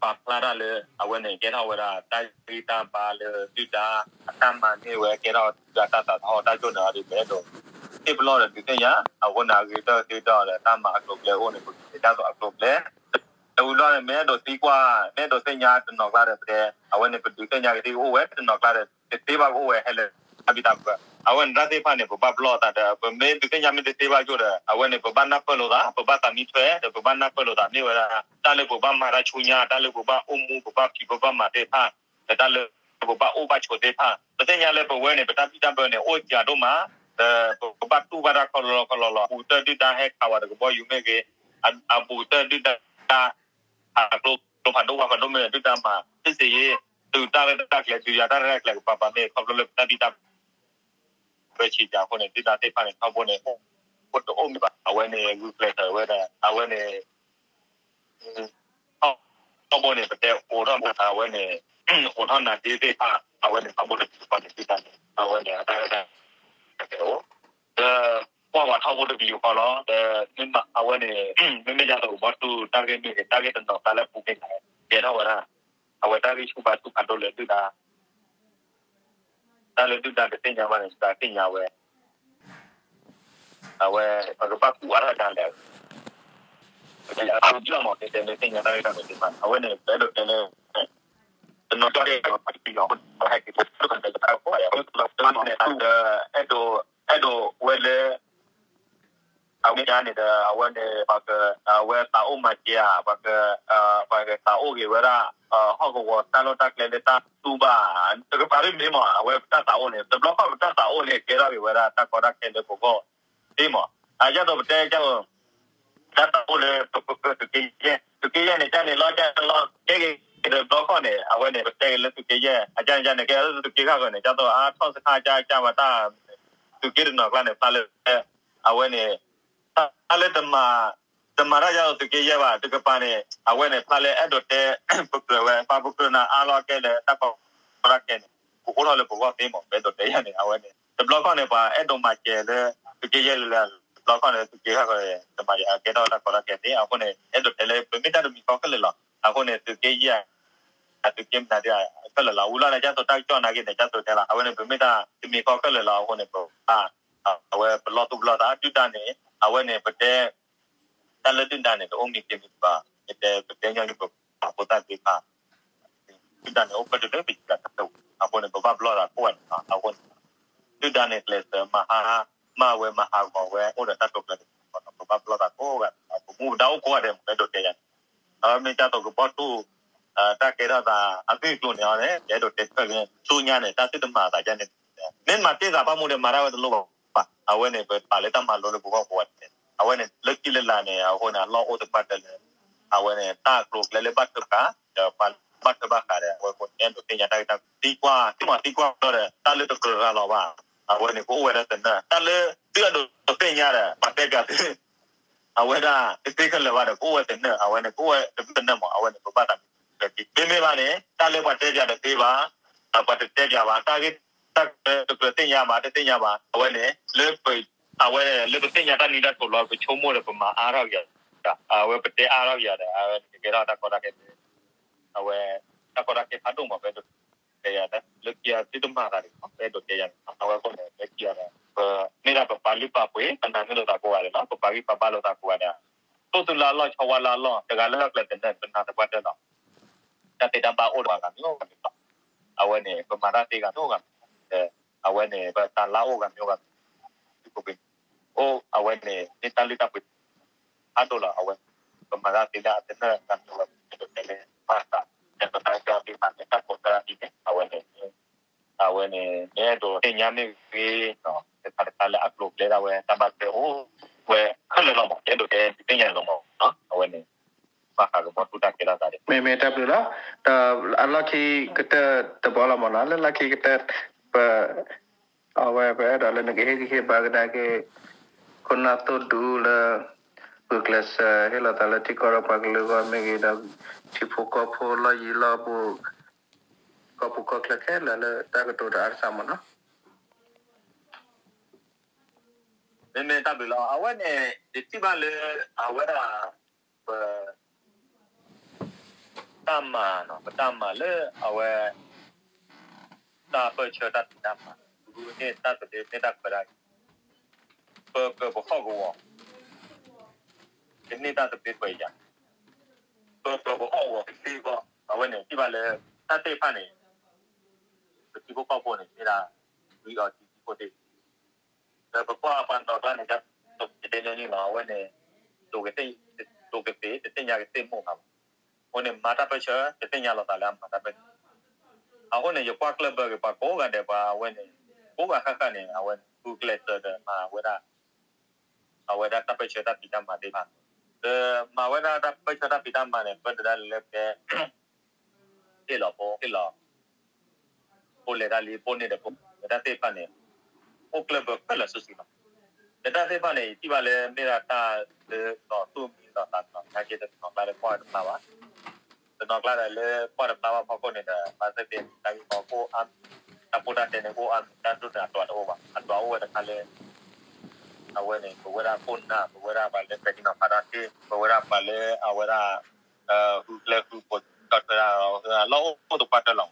ပာ်ဖျါတၢ်လၢ အဝဲန့ၣ်ကဲထီၣ်ဝဲဒၣ် တၢ်ဂံၢ်တၢ်ဘါလၢဒုၣ်ဒါအတၢ်မၤန့ၢ်ဝဲ ကဲထီၣ်ဒုၣ်ဒါတၢ်သးသဟီၣ်တၢ်ယိၣ်န့ၣ် အဒုးမ့ၢ်အဲၣ်ဒိး သ့ၣ်ပလီၢ်ဒီးဒုးသ့ၣ်ညါ အဃိန့ၣ် အဂ့ၤကတၢၢ်သ့ဒီး တၢ်မၤအကျိၤကျဲအိၣ်န့ၣ် ပကက့ၤတၢ်သိးအကျိၤကျဲ တဝံၤဘျီန့ၣ် မ့ၢ်အဲၣ်ဒိးသံကွၢ် မ့ၢ်အဲၣ်ဒိးသ့ၣ်ညါတနီၤကျါဒီးပတဲ အဝဲန့ၣ် ပဒုးသ့ၣ်ညါကသ့ကအိၣ်ဝဲ တနီၤကျါဒီး တသ့ဘၣ်ကအိၣ်ဝဲဟဲလၢ တၢ်ဘံၣ်တၢ်ဘၢ အဝဲန့ၣ်တၢ်သ့ၣ်တဖၣ်န့ၣ် ပဘၣ်ပလီၢ်သးဒီး ပမ့ၢ်ဒုးသ့ၣ်ညါမ့ၢ်တသ့ဘၣ်ယိၣ်ဒီး အဝဲန့ၣ် ပဘၣ်နၢ်ပၢၢ်လိာ်သး ပဘၣ်သးမံထွဲ ဒီးပဘၣ်နၢ်ပၢၢ်လိာ်သးမ့ၢ်ဝဲဒၣ် တၢ်လၢပဘၣ်မၤတၢ်ဆူညါ တၢ်လၢပဘၣ်အိၣ်မူ ပဘၣ်ဖံးပဘၣ်မၤသ့ၣ်တဖၣ် ဒီးတၢ်လၢပဘၣ်အိၣ်ဘၣ်ဆိးသ့ၣ်တဖၣ် ပသ့ၣ်ညါလၢပဝဲန့ၣ် ပတၢ်ဘံၣ်တၢ်ဘၢန့ၣ် အိၣ်စှၤဒိၣ်မး ဒီးပကဘၣ်တူၢ်ဘၣ်တၢ်ခီလီလီခီလီလီ အဘူးကတၢၢ်ဒုၣ်ဒါဟဲခးဝဲတကဘီယူၤမ့ၢ်ဂ့ၤ, အဘူးကတၢၢ်ဒုၣ်ဒါ ဖးကျိဖးဒိၣ်ဝါဖးဒိၣ်မ့ၢ်ဒုၣ်ဒါမၤ စစ်ဆင်ရေး သုးတၢ်ရဲၣ်တၢ်ကျဲၤ ဒုးယၤတၢ်ရဲၣ်တၢ်ကျဲၤကပၤပၤမ့ၢ် ခီဖျိလၢပတၢ်ဘံၣ်တၢ်ဘၢဆံးစှၤအဃိန့ၣ် ဒုၣ်ဒါသ့ၣ်တဖၣ်န့ၣ် ထီဘိန့ၣ် အိၣ်တအိၣ်မ့ၢ်ဘၣ် အဝဲန့ၣ် ဂုာ်ကျဲးစၢးဝဲဒၣ် အဝဲန့ၣ် ထီဘိန့ၣ် ပတဲအိးထီၣ်မး အဝဲန့ၣ် အိးထီၣ်နၤဒ့သ့ၣ်တဖၣ် အဝဲန့ၣ် ထီဘိတပူၤဃီန့ၣ် ဒုၣ်ဒါန့ၣ် အဝဲန့ၣ် အတၢ်ရဲၣ်တၢ်ကျဲၤအိၣ် ဒီး ကွၢ်ဝဲထီဘိတပူၤဃီလီၤ ဒီး အဝဲန့ၣ် မ့မ့ၢ်ဒ်သိးကဘီတူၣ်တၢ်ဂ့ၢ်မ့ၢ်ဂ့ၤ တၢ်ဂ့ၢ်တနီၤကျါလၢပူၤမ့ၢ်ဂ့ၤ ကဲထီၣ်ဝဲဒၣ် အဝဲတၢ်ဂ့ၢ်ဆူၣ်ဘါဆူၣ်ဖးဒိၣ်လၢဒုၣ်ဒါ တၢ်လၢဒုၣ်ဒါတသ့ၣ်ညါဘၣ်န့ၣ် ဒုၣ်ဒါသ့ၣ်ညါဝဲ အဝဲ ပကဘၣ်ကူၣ်အါထီၣ်ဒ်လဲၣ် အလီၤမး တဲတဲလၢသ့ၣ်ညါတၢ်ဂ့ၢ်တၢ်ကျိၤသ့ၣ်တဖၣ်န့ၣ် အဝဲန့ၣ် ပအဲၣ်ဒိးတဲလၢ တနီၤကျါ ဟဲက့ၤ အဲၣ်ဒိး အဲၣ်ဒိးဝဲလၢ အဝဲန့ၣ်ဒီး အဝဲန့ၣ် ပှၤက အဝဲသးအိၣ်မၤစၢၤဧါ ပှၤက ပှၤကသးအိၣ်ဂ့ၤဝဲဒၣ် ဟီၣ်ကဝီၤတၢ်လီၢ်တၢ်ကျဲလၢတၢ်တူၢ်ဘၣ် တကပၤဒ်မ့ၢ်မး အဝဲပတၢ်သးအိၣ်န့ၣ် တဘျီဃီပတၢ်သးအိၣ်န့ၣ် ကဲထီၣ်ဂ့ၤဝဲဒၣ်တၢ်ကီတၢ်ခဲလၢပဂီၢ်သ့မး အဒ်သိးပတဲကၢ် တၢ်သးအိၣ်လၢ သုးက့ယဲၢ် သုးက့ယဲၢ်န့ၣ် ကန့ၣ်လီၤ ကန့ၣ်လီၤ ကဲက့ၤဒီးတဘျီဃီန့ၣ် အဝဲန့ၣ် ပတဲက့ၤလၢသုးက့ယဲၢ် အကန့ၣ် ကန့ၣ် ကဲလၢသုးက့ဃၣ်ဃၢၤန့ၣ် ဒ်သိးအါထီၣ်စခါကကၢ်ဝဲတၢ် သုးက့တနီၤကျါန့ၣ် ဖျါလၢ အဝဲန့ၣ် ဖျါလၢ တမၤတၢ်ဒ်သိးသုးက့ယဲၢ်ဘၣ် တကပၤန့ၣ် အဝဲန့ၣ် ဖျါလၢအဲၣ်ဒိးတဲ ပကြၢးဝဲ ပှၤပကြၢးနၤအါလီၤကဲလၢတၢ်ကီတၢ်ခဲန့ၣ် ပအိၣ်ထီၣ်လၢပဂီၢ်သ့မး ပအဲၣ်ဒိးတဲယၤန့ၣ် အဝဲန့ၣ် တဘျီဃီန့ၣ် ပှၤအဲၣ်ဒိးမၤစၢၤလၢ သုးက့ယဲၢ်လၢ တဘျီဃီန့ၣ် သုးက့ဃၣ်ဃၢၤ တမၤကဲထီၣ်တၢ်ကီတၢ်ခဲသ့ အဃိန့ၣ် အဲၣ်ဒိးတဲလၢ ပမ့ၢ်တၢ်တမံၤဃီခဲလၢာ်လီၤ အဃိန့ၣ် သုးက့ယဲၢ် သုးက့မနုၤဒ် ခဲလၢာ်လီၤ ဝံၤလီၤန့ၣ် ဒ်သိးတၢ်ကစီၣ်နာ်က့န့ၣ် ဒ်သိးတဲလီၤ အဝဲန့ၣ် ပမ့ၢ်တၢ်တမံၤဃီခဲလၢာ်လီၤ အဃိန့ၣ် ပ အဝဲပလီၢ်သူၣ်ပလီၢ်သး ဒုၣ်ဒါန့ၣ် အဝဲန့ၣ် ပတဲ တၢ်လၢဒုၣ်ဒါန့ၣ် တအိၣ်မံၤက့ၤမံၤဘၣ် ပတဲ ပတဲညီနုၢ်ပပာ်ဖိသၣ်သ့ၣ်တဖၣ် ဒုၣ်ဒါန့ၣ် အိၣ်ဖဲတလၢပယံၤလၢတၢ်တဝံၤ အဃိန့ၣ် ပဘၣ်ပလီၢ်သးကိးဂၤန့ၣ်လီၤ အဃိန့ၣ် ဒုၣ်ဒါန့ၣ် ကျဲးစၢးမၤဟါ မၤဝဲမၤဟးဂီၤဝဲ အိၣ်ဒီးတၢ်တိာ်ကျဲၤတမံၤဃီလီၤ ပဘၣ်ပလီၢ်သးကိးဂၤန့ၣ်လီၤ ပမူပဒါအိၣ်ကိးဂၤဒဲး ပအဲၣ်ဒိးတဲယၤန့ၣ် အဝဲမ့ၢ်ဒ်သိးကဘီတူၣ် တၢ်ကဲထီၣ်သး အဂ့ၢ်အကျိၤန့ၣ်အီၤန့ၣ် ယအဲၣ်ဒိးတဲတဖျၢၣ်လၢ ဆူညါန့ၣ် တၢ်သုတမၤအသးဒ်န့ၣ် မ့ၢ်မၤတ့ၢ်သးဘၣ်မူဒီး မၤတၢ်ဝဲတလိၣ်ဘၣ်ဘၣ် အဝဲန့ၣ် ပပာ်လၢတၢ်မၤလိလၢပဂီၢ်ပဝဲန့ၣ် အဝဲန့ၣ် လၢခံလၢလာ်န့ၣ် အဃိန့ၣ် အလီၢ်အိၣ်သပှၢ်တၢၢ်လၢ အဝဲန့ၣ် တၢ်အကျိၤအကျဲလၢဘၣ်ထွဲဘၣ်ဃး ဒီးပှၤဘၣ်ထွဲဘၣ်ဃးဒီး အဝဲအဃိန့ၣ် အဲၣ်ဒိးသ့ၣ်ညါတၢ်ဂ့ၢ်တၢ်သံကွၢ် သံကွၢ်သံကွၢ်ဘျီဒီး တၢ်လၢတကြၢးရၤလီၤဘၣ် အဝဲန့ၣ် ကအိၣ်ဝဲဒၣ်သနၢၣ် တၢ်လၢသုအဲၣ်ဒိးသ့ၣ်ညါဒီး ပှၤတဲပၠးသု အဝဲဒၣ်တသ့ခဲလၢာ်ဘၣ်ဒီး ကအိၣ်ဝဲသနၢၣ် အဝဲန့ၣ် ကအိၣ်ဝဲတသနၢၣ်မး အဝဲန့ၣ် ပဘၣ်သးမံထွဲက့ၤ မ့မ့ၢ်ဘၣ်န့ၣ် တၢ်လၢပှၤတဲပၠးတသ့ဘၣ် ပှၤတတဲပၠးဘၣ် တၢ်ဂ့ၢ်တၢ်ကျိၤတကြၢးသ့ၣ်ညါဘၣ် တသ့ၣ်ညါဘၣ် အဝဲန့ၣ် လၢပ အဝဲလၢပသ့ၣ်ညါတၢ်နံၤတၢ်ထိးလီၤ ပဆိကမိၣ်ဒီးပမၤအါထီၣ်က့ၤ အဝဲပတဲအါထီၣ်က့ၤဒီး အဝဲကကဲထီၣ်တၢ်ကီတၢ်ခဲ အဝဲ တၢ်ကီတၢ်ခဲဖးဒိၣ်မး ပအဲၣ်ဒိးတဲယၤ လၢခံဂၤသုတမၤသးဒံး ပအဲၣ်ဒိးတဲယၤန့ၣ် အဝဲအဃိန့ၣ် လၢခံဂၤဒီး ပမ့ၢ်ဒၣ်ပပာ်ဂံၢ်ပာ်ဘါ ပနာ်န့ၢ်လိာ်သးကိးဂၤဒဲးလီၤ ပပာ်ဂံၢ်ပာ်ဘါလိာ်သးကိးဂၤဒဲး တိၢ်သူလၢအလီၢ် ဆီဝါလၢအလီၢ် တဂၤလၢအကျဲၤသနၢၣ် ပနာ်သပှၢ်တၢၢ်လီၤ တၢ်သ့တၢ်ဘၣ်အိၣ်ဒီးပှၤဂၤမ့ၢ်အိၣ်ဂၤမ့ၢ်လီၤ အဝဲန့ၣ် ပမၤတၢ်သ့ဂၤမ့ၢ်အိၣ်ဂၤမ့ၢ် အဝဲန့ၣ် ပတၢ်လၢအိၣ်ဂၤမ့ၢ်အိၣ်ဂၤမ့ၢ် သုးခိၣ်ပှ့ၤ အိၣ် အဝဲန့ၣ် မ့ၢ်တၢ်လုၢ်တၢ်ပှ့ၤ ဖးဒိၣ်လီၤ အဝဲ ပမၤတၢ်သ့လၢအသနၢၣ်ဂၤမ့ၢ်အိၣ်ဂၤမ့ၢ် အဲၣ်ဒိးတဲလၢ ဘၣ်သး တၢ်ကီတၢ်ခဲသ့ၣ်တဖၣ်န့ၣ် တၢ်ကီတၢ်ခဲသ့ၣ်န့ၣ် အဝဲန့ၣ် အဝဲန့ၣ် မ့ၢ်အဲၣ်ဒိးသ့ၣ်ညါမ့ၢ်ဂ့ၤ တခါတခါလၢအကျိၤကျဲဒၣ်ဝဲ တၢ်ဘၣ်ထွဲအိၣ်ဝဲခဲလၢာ်လီၤမး အဲၣ်ဒိးတဲသ့ၣ်ညါလီၤမး အဝဲန့ၣ် ဘၣ်ဃးကဘီတူၢ်တၢ်ကဲထီၣ်သးဒ် မ့မ့ၢ်တၢ်ဘျုးလီၤ ဒီးအလီၢ်ခံကတၢၢ်တဘီလီၤမးနီၤ လၢလီၢ်ခံကတၢၢ် ပ အဝဲပအဲၣ်ဒိးလၢနကဟ့ၣ်ဂံၢ်ဟ့ၣ်ဘါကဒါက့ၤ ခိၣ်နၢ်သိၣ်ဒူလၢ ဂုာ်ကျဲးစၢးဟ့ၣ်လီၤသးလၢထံကီၢ်ဒီးပှၤကလုာ်အဂီၢ်မ့ၢ်ဂ့ၤဒီး ထံဖိကီၢ်ဖိလီၢ်ယံၤလီၢ်ဘူး ကီၢ်ပူၤကီၢ်ချၢခဲလၢာ်လၢတၢ်ကတိၤတၢ်အါတစးမ့ၢ်နီၤ. မ့မ့ၢ်တၢ်ဘျုးလီၤ. အဝဲန့ၣ် ယထံၣ်ဘၣ်လၢ အဝဲဒၣ် ပ တၢ်မၤနီၤ, ပတၢ်မၤလၢအဝဲ တၢ်ပၢၢ်ဆၢတၢ်ဖံးတၢ်မၤ, ပကန့ၢ်တၢ်သဘျ့န့ၢ်တၢ်ခွဲးတၢ်ယာ်, ပကပဟီၣ်ကဝီၤ, ကန့ၢ်တၢ်သဘျ့ခွဲးယာ်, ပကပဟီၣ်ကဝီၤကသ့အဂီၢ်, အဝဲန့ၣ် ထံၣ်ဘၣ်လၢ တၢ်သ့ၣ်တဖၣ်န့ၣ် ပထံဖိကီၢ်ဖိန့ၣ် မ့ၢ်ဒၣ် ဝံအီၤထံဖိသ့ၣ် ဒီးပကွၢ်ပှၤနီၢ်ကျါန့ၣ် ဒ်သိးပတဲန့ၣ်လီၤ, အဝဲန့ၣ် ဒိးကသ့ၣ် တသ့ၣ်ညါကသ့ၣ်မိၢ်ဘၣ်, အဃိန့ၣ် မၤတၢ်ပၢၢ်ဆၢ တသ့ၣ်ညါလီၤသးလၢအမၤတၢ်ပၢၢ်ဆၢ, အဃိန့ၣ် ယကွၢ်ကျၢၢ်ဘၢက့ၤပှၤကိးဂၤဒဲး ပှၤအဝဲန့ၣ် ကိးဂၤဃၣ်ဃၣ်န့ၣ် အဝဲန့ၣ် ဃုကျဲးစၢးဒီးမၤဝဲဒၣ် အဝဲဒၣ်တၢ်ပၢၢ်ဆၢတၢ်ဖံးတၢ်မၤသ့ၣ်တဖၣ်, ဒီးမၤဝဲဒၣ်တၢ်ပၢၢ်ဆၢတၢ်ဖံးတၢ်မၤန့ၣ် ပၢၢ်တဒၣ်လၢကဲ ဟ့ၣ်လီၤဖိ ဟ့ၣ်လီၤ ဖိလဲၤတၢ်လံ ဖိန့ၢ်ဒီးဖိ ဒီးတၢ်သ့ၣ်တဖၣ်န့ၣ် အိၣ်ကျၢၢ်ဘၢခဲလၢာ်စုာ်စုာ်လီၤ. ဒီးတၢ်သ့ၣ်တဖၣ်န့ၣ် ယထံၣ်ဘၣ်လၢမ့ၢ်ဒၣ်တၢ်လၢနီၢ်သူၣ်မံနီၢ်သးနီၢ် နာ်က့ဒီးတနီၤကျါဒီးကွၢ်တဖျါဘၣ်, တနီၤကျါဒီးလၢကွၢ်တဖျါဘၣ်ဖီခိၣ်န့ၣ်ဒီး ဘၣ်သ့ၣ်သ့ၣ် တၢ်ဂ့ၢ်ကီၢ်ကိၣ်အါမံၤ တၢ်ဖိတၢ်တဲန့ၣ်ကိၣ်အါမံၤ တၢ်ဒိၣ်န့ၣ်အတွၤတအိၣ်ဘၣ်, အတွၤအိၣ်ဝဲတခါလၢ အဝဲန့ၣ် ပဝဲဒၣ်ခိၣ်နၢ် ပဝဲဒၣ်ပှၤလၢပဲာ်ထံနီၤဖးတၢ်သ့ ပဝဲဒၣ်ပှၤလၢအဝဲဒၣ် ဃုကျဲဃုဖိ ဒီးထွဲဒၣ် လီၢ်အိၣ်သပှၢ်တၢၢ်လီၤ.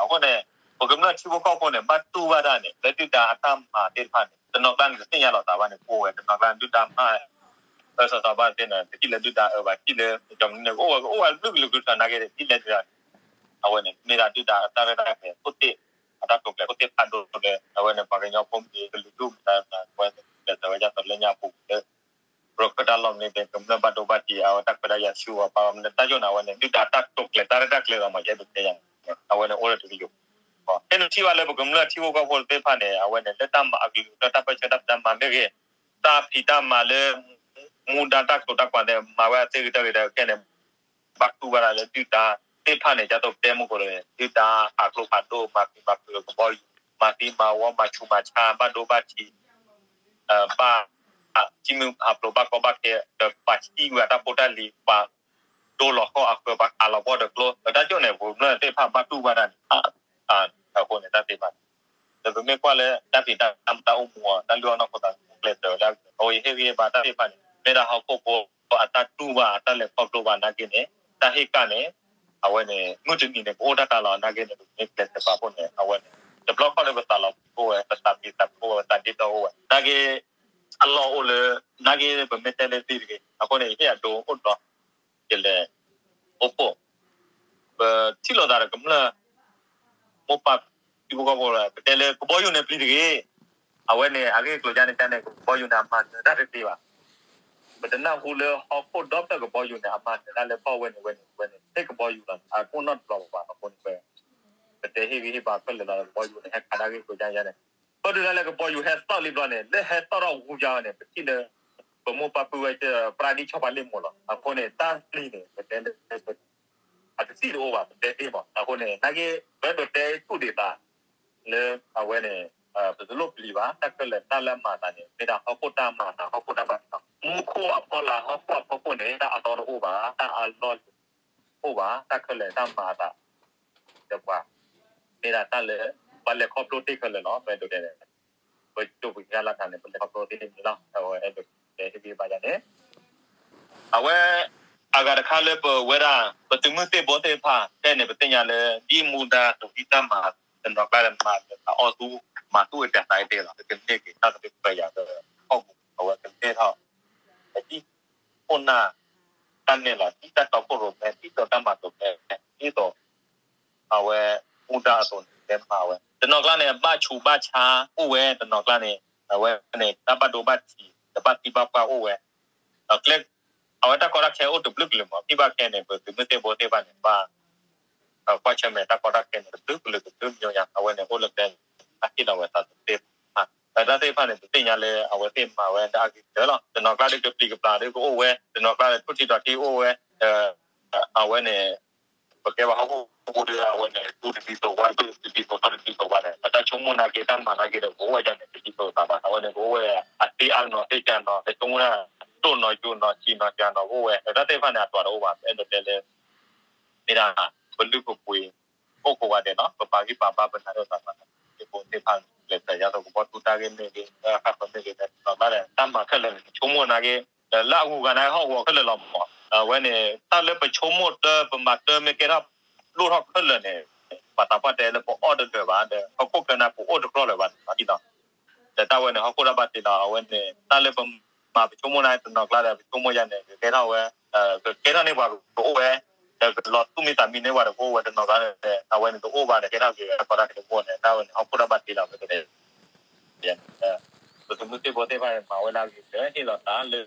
အဃိန့ၣ် ပကမျၢၢ်ထံဖိကီၢ်ဖိန့ၣ် ဘၣ်တူၢ်ဘၣ်တၢ်န့ၣ် လၢဒုၣ်ဒါအတၢ်မၤသ့ၣ်တဖၣ်န့ၣ် တနီၤကျါန့ၣ် တသ့ၣ်ညါလီၤသးဘၣ်န့ၣ် ကအိၣ်ဝဲ တနီၤကျါဒုၣ်ဒါမၤ အၢစီၤစီၤဘၣ်သ့ၣ်န့ၣ် တထံၣ်လၢဒုၣ်ဒါအၢဘၣ် ထံၣ်လၢကၠီမနုၤန့ၣ် ကအိၣ်ဝဲ ကအိၣ်ဝဲဘျုးကလုာ်ကလုာ်ထီၣ်နာ်က့ ထံၣ်လၢဒုၣ်ဒါန့ၣ် အဝဲန့ၣ် မ့ၢ်ဒၣ်ဒုၣ်ဒါအတၢ်ရဲၣ်တၢ်ကျဲၤခိၣ်သ့ၣ် အတၢ်တိာ်ကျဲၤခိၣ်သ့ၣ်ဖးဒိၣ်လၢ အဝဲန့ၣ် ပှၤကညီဖိမ့ၢ်ကလုာ်ဒူၣ် ဝဲကျဲးစၢးဝဲဒ်သိးလၢညါအပူၤလၢ ပရၢခၢၣ်တၢ်လီၢ်မ့ၢ်ဂ့ၤ ကမျၢၢ်ဘၣ်ဒိဘၣ်ထံး အဝဲတၢ်ခွဲးတၢ်ယာ်ဆူအပၢ်မ့ၢ်တၢ်ယိၣ်န့ၣ် အဝဲန့ၣ် ဒုၣ်ဒါတၢ်တိာ်ကျဲၤတၢ်ရဲၣ်တၢ်ကျဲၤလီၤမး ယအဲၣ်ဒိးတဲယၤန့ၣ် အဝဲန့ၣ်အိၣ်လၢတကယိၤ ဖဲန့ၣ်ထံၣ်ဘၣ်လၢပကမျၢၢ်ထံဖိကီၢ်ဖိသ့ၣ်တဖၣ်န့ၣ် အဝဲန့ၣ် လၢတၢ်မၤအကလုာ်လၢတၢ်ပၢၢ်ဆၢတၢ်ဖံးတၢ်မၤမ့ၢ်ဂ့ၤ တၢ်ဖံးတၢ်မၤလၢ မူဒါတၢ်ကတိၤတၢ်ကွၢ်သ့ၣ် မၤဝဲသ့ၣ်ဂ့ၤတၢ်ဂ့ၤတၢ်ခဲန့ၣ် ဘၣ်တူၢ်ဘၣ်ဒၣ်လၢဒုၣ်ဒါသ့ၣ်တဖၣ်န့ၣ် ဒ်သိးပတဲမုၢ်ကီၢ်လၢ ဒုၣ်ဒါဟးကျိဖးဒိၣ် မၤသံမၤဖုးကဘီယူၤ မၤသံမၤဝီ မၤဆူးမၤဆါ ဘၣ်ဒိဘၣ်ထံး ဘၣ် ထံမုၢ်ဟးဖျိးဘၣ်ကီဘၣ်ခဲ ဒီးပှၤစံၣ်ဝဲတၢ်ဖိတၢ်လံၤ ပှၤဒိလီၤဃီၣ်အဃၢၤ ပှၤခးလီၤဘီၣ်ဒီးကျိ ဒီးတၢ်ကၠိၣ်န့ၣ် ပကမျၢၢ်သ့ၣ်တဖၣ်ဘၣ်တူၢ်ဘၣ်တၢ်န့ၣ် အဃိန့ၣ် တၢ်သ့ၣ်တဖၣ်န့ၣ် ဒီးပမ့ၢ်ကွၢ်လၢတၢ်ဖံးတၢ်မၤတၢ်အိၣ်မူအီၤ တၢ်လုၢ်အီၣ်နီၢ်ခိသးမူကျဲးစၢးဝဲဒၣ် အဝဲယဟ့ၣ်ဂံၢ်ဟ့ၣ်ဘါတၢ်သ့ၣ်တဖၣ်န့ၣ် မ့ၢ်ဒၣ်ဟီၣ်ခိၣ်ဖိအတၢ်တူၢ်ဘၣ်အတၢ်လဲၤခီဖျိဘၣ်နာ်က့န့ၣ် တၢ်ဟ့ၣ်ကၣ်န့ၣ် အဝဲန့ၣ် မုၢ်တနံၤန့ၣ် ပအိၣ်တၢ်ကါလီၤနာ်က့န့ၣ် ပမ့ၢ်ကျဲးစၢးပာ်ဖှိၣ်န့ၣ် အဝဲန့ၣ် တဘျီခီၣ်လၢပသးလီၤပှီၢ်အိၣ်ဝဲ ပသးပ့ၤသးဖှိၣ်ဝဲ ပသးဒ့ဒီအိၣ်ဝဲ နာ်က့ အလီၢ်အိၣ်လၢ နာ်က့ပမ့ၢ်တဲလၢသ့တဂ့ၤ အဃိန့ၣ် ယဟ့ၣ်အဒိအိၣ်ဒီး ယလဲၤ အိၣ်ဖှိၣ် ပထံၣ်လိာ်သးဒီးကမျၢၢ် မိၢ်ပၢ် ထံဖိကီၢ်ဖိ ပတဲလၢကဘီယူၤန့ၣ်ပျံၤတဂ့ၤ အဝဲန့ၣ် အဂ့ၢ်ကျိၤယါန့ၣ် ကန့ၣ် ကဘီယူၤန့ၣ် အမၤနၢၤတၢ်တသ့ဘၣ် ပတနၢ်ဟူလၢဟီၣ်ခိၣ်ဒီဖျၢၣ်ကဘီယူၤန့ၣ် အမၤနၢၤတၢ်လၢကီၢ်ဝဲန့ၣ်ဝဲန့ၣ် ဝဲန့ၣ် ဟ့ၣ်ကဘီယူၤလီၤ အတအိၣ်နီတဘျီဘၣ် အဃိန့ၣ် ပတဲဟ့ၣ်ဂံၢ်ဟ့ၣ်ဘါခဲလၢာ်လီၤ ကဘီယူၤန့ၣ် ဟဲခးတၢ်ဂ့ၢ်ကျိၤယါယါန့ၣ် ပၢၢ်ဒုးတၢ်လၢကဘီယူၤဟဲသီၣ်လံဘျီန့ၣ် လၢဟဲသီၣ်ထီၣ်ဝူယါန့ၣ် ပထံၣ်လၢ ပမိၢ်ပၢ်ပုၢ်ဝဲၢ် ပြးဒံၣ်ဆီဖါလ့ၣ်မိၢ်လီၤ အဃိန့ၣ် တၢ်ပျံၤန့ၣ် ပတဲလၢ အတသံၣ်တအိၣ်ဘၣ် ပတဲသ့မး အဃိန့ၣ် နာ်က့ ပအဲၣ်ဒိးတဲဆူၣ်ဒံးသး လၢအဝဲန့ၣ် ပတလိၣ်ပျံၤဘၣ် တၢ်ခဲလၢာ်တၢ်လၢအမၤအသးန့ၣ် မ့ၢ်ဒၣ်ဟီၣ်ခိၣ်တၢ်မၤအသး ဟီၣ်ခိၣ်တၢ်ဘၣ်သး မူခိၣ်အဖီလာ် ဟီၣ်ခိၣ်အဖီခိၣ်န့ၣ် တၢ်အသီတအိၣ်ဘၣ် တၢ်အလီၢ်အိၣ်ဘၣ် တၢ်ခဲလၢာ်တၢ်မၤအသး ဒီးပှၤ မ့ၢ်ဒၣ်တၢ်လၢ ပှၤလဲၤခီဖျိသ့ခဲလၢာ်လီၤ ပအဲၣ်ဒိးတဲန့ၣ် ပကၠိပကစၢ်လၢတၢ်န့ၣ် ပလဲၤခီဖျိသ့န့ၣ်လီၤ အဝဲအဲၣ်ဒိးတဲဟ့ၣ်ဂံၢ်ဘါယါန့ၣ် အဝဲ အဂၤတခါလၢပဝဲဒၣ် ပသုးမုၢ်သ့ၣ်ဘိသ့ၣ်တဖၣ် ဖဲန့ၣ် ပသ့ၣ်ညါလၢ ဒ်မူဒါတၢ်ဖံးတၢ်မၤ တနီၤကျါလၢမၤလၢအီၣ်သူ မၤသူၣ်အတၢ်သးအတဲလီၤ ကန့ၢ်က့ၤတၢ်သဘျ့ခွဲးယာ်လၢ ဟီၣ်ကဝီၤ အဝဲကန့ၢ်ထီၣ် ပဒ်ခိၣ်နၢ် တၢ်နဲၣ်လီၤ ဒ်တၢ်တီခိၣ်ရိၣ်မဲ ဒ်သိးတၢ်မၤတိၤမဲ ဒ်သိး အဝဲ မူဒါအသိးန့ၣ် ကမၤဝဲ တနီၤကျါန့ၣ် ဘၣ်ဆူးဘၣ်ဆါအိၣ်ဝဲ တနီၤကျါန့ၣ် အဝဲန့ၣ် တၢ်ဘၣ်ဒိဘၣ်ထံး တဘၣ်သံဘၣ်ပှၢ်အိၣ်ဝဲ ဒီးကျဲ အဝဲတၢ်ကီတၢ်ခဲအိၣ်တဘျုးကလုာ်မး ထံၣ်ဘၣ်ခဲန့ၣ် ပသုးမုၢ်သ့ၣ်ဘိသ့ၣ်တဖၣ်န့ၣ် ဘၣ် ကွၢ်ဆၢၣ်မဲာ်တၢ်ကီတၢ်ခဲန့ၣ် တဘျုးကလုာ်တဘျုးမံၤညါ အဝဲန့ၣ်အိၣ်လၢကျဲန့ၣ် တၢ်ဟ့ၣ်လီၤဝဲသးသ့ၣ်တဖၣ် ဒီးတၢ်သ့ၣ်တဖၣ်န့ၣ် ပသ့ၣ်ညါလၢအဝဲသ့ၣ်မၤဝဲဒၣ်အဂ့ၤကတၢၢ်လီၤ. တနီၤကျါဒီးကပျံၤကပျၢ်ဒီးကအိၣ်ဝဲ တနီၤကျါဒီးထူၣ်ထံဒီးထံအိၣ်ဝဲ အဝဲန့ၣ် ပကဲဘၣ်ဟီၣ်ခိၣ်ဖိဒီးအဝဲန့ၣ် သူတဒ်သိးဝဲ သူတဒ်သိး သီတဒ်သိးဝဲန့ၣ် ပတၢ်ဆိကမိၣ်နာ်က့ တၢ်မၤနာ်က့ဒီး ပအိၣ်ဝဲဒၣ်န့ၣ် တဒ်သိးသးဘၣ် အဝဲန့ၣ် ပအိၣ်ဝဲ အသ့အါနီၤ သ့ကၢနီၤ ပဆိကမိၣ်တၢ် ဒိၣ်နီၤယိာ်နီၤ ဆံးနီၤစှၤနီၤ ပအိၣ်ဝဲ ဒီးတၢ်သ့ၣ်တဖၣ်န့ၣ် အတွၤတအိၣ်ဘၣ် ပအဲၣ်ဒိးတဲလၢ မ့ၢ်ဒၣ် ပလုၢ်ပပှ့ၤ ပအိၣ်ကိးဂၤဒဲးလီၤ. ပပာ်ဂံၢ်ပာ်ဘါပနၢ်ဒိၣ်သးသး သ့ၣ်ဖိသ့ၣ်ဖၣ် လဲၤတၢ်ယါသိးကဘီတူၢ်တၢ်ဂ့ၢ်မ့ၢ်ဂ့ၤ တၢ်ဃၣ်ဃၢၤမ့ၢ်ဂ့ၤ တနီၤကျါဒီး တၢ်မၤခဲလၢာ်န့ၣ် ဆိကမိၣ်နာ်က့ ဒီးလၢအဂုၤအဂၤနာ်က့ဟီၣ်ကဝီၤခဲလၢာ်လီၤမး. အဝဲန့ၣ် တၢ်လၢပဆိကမိၣ်တၢ် ပမၤတၢ်မ့ၢ်ကဲထီၣ်လိၣ်ထီၣ်ခဲလၢာ်န့ၣ် ပှၤသးပှၢ်တဲလၢပအီၣ်တလၢာ်ဘၣ်ဒီး ဟီၣ်ခိၣ်ချၢန့ၣ် ပအိၣ်တကြၢးလၢၤဘၣ်န့ၣ်လီၤ. ဒီးတၢ်ဝဲန့ၣ် ဟီၣ်ခိၣ်တၢ်ဘၣ်တ့လီၤ. အဝဲန့ၣ် တၢ်လၢပမၤပဆိကမိၣ်နာ်က့တနီၤကျါဒီး ပဆိကမိၣ်ယါန့ၣ် ကကဲထီၣ်ဝဲ ကကဲထီၣ်န့ၢ်ပှၤကအိၣ်ဝဲ ဒီးကလီၤသူၣ်မံသးမံန့ၢ်ပှၤတကအိၣ်ဝဲတနီၤကျါဒီး အဝဲန့ၣ်တအိၣ်ဘၣ်ဒီး ကဲထီၣ်က့ၤဝဲတၢ်ကီတၢ်ခဲတဘိန့ၣ် တၢ်ဝဲန့ၣ် ဟီၣ်ခိၣ်တၢ်ဘၣ်တ့လီၤ ပကတဲ ပသုးမုၢ်သ့ၣ်ဘိသ့ၣ်တဖၣ်န့ၣ် မၤဝဲဒၣ်ဂ့ၤဒီး ဟ့ၣ်လီၤသးလၢ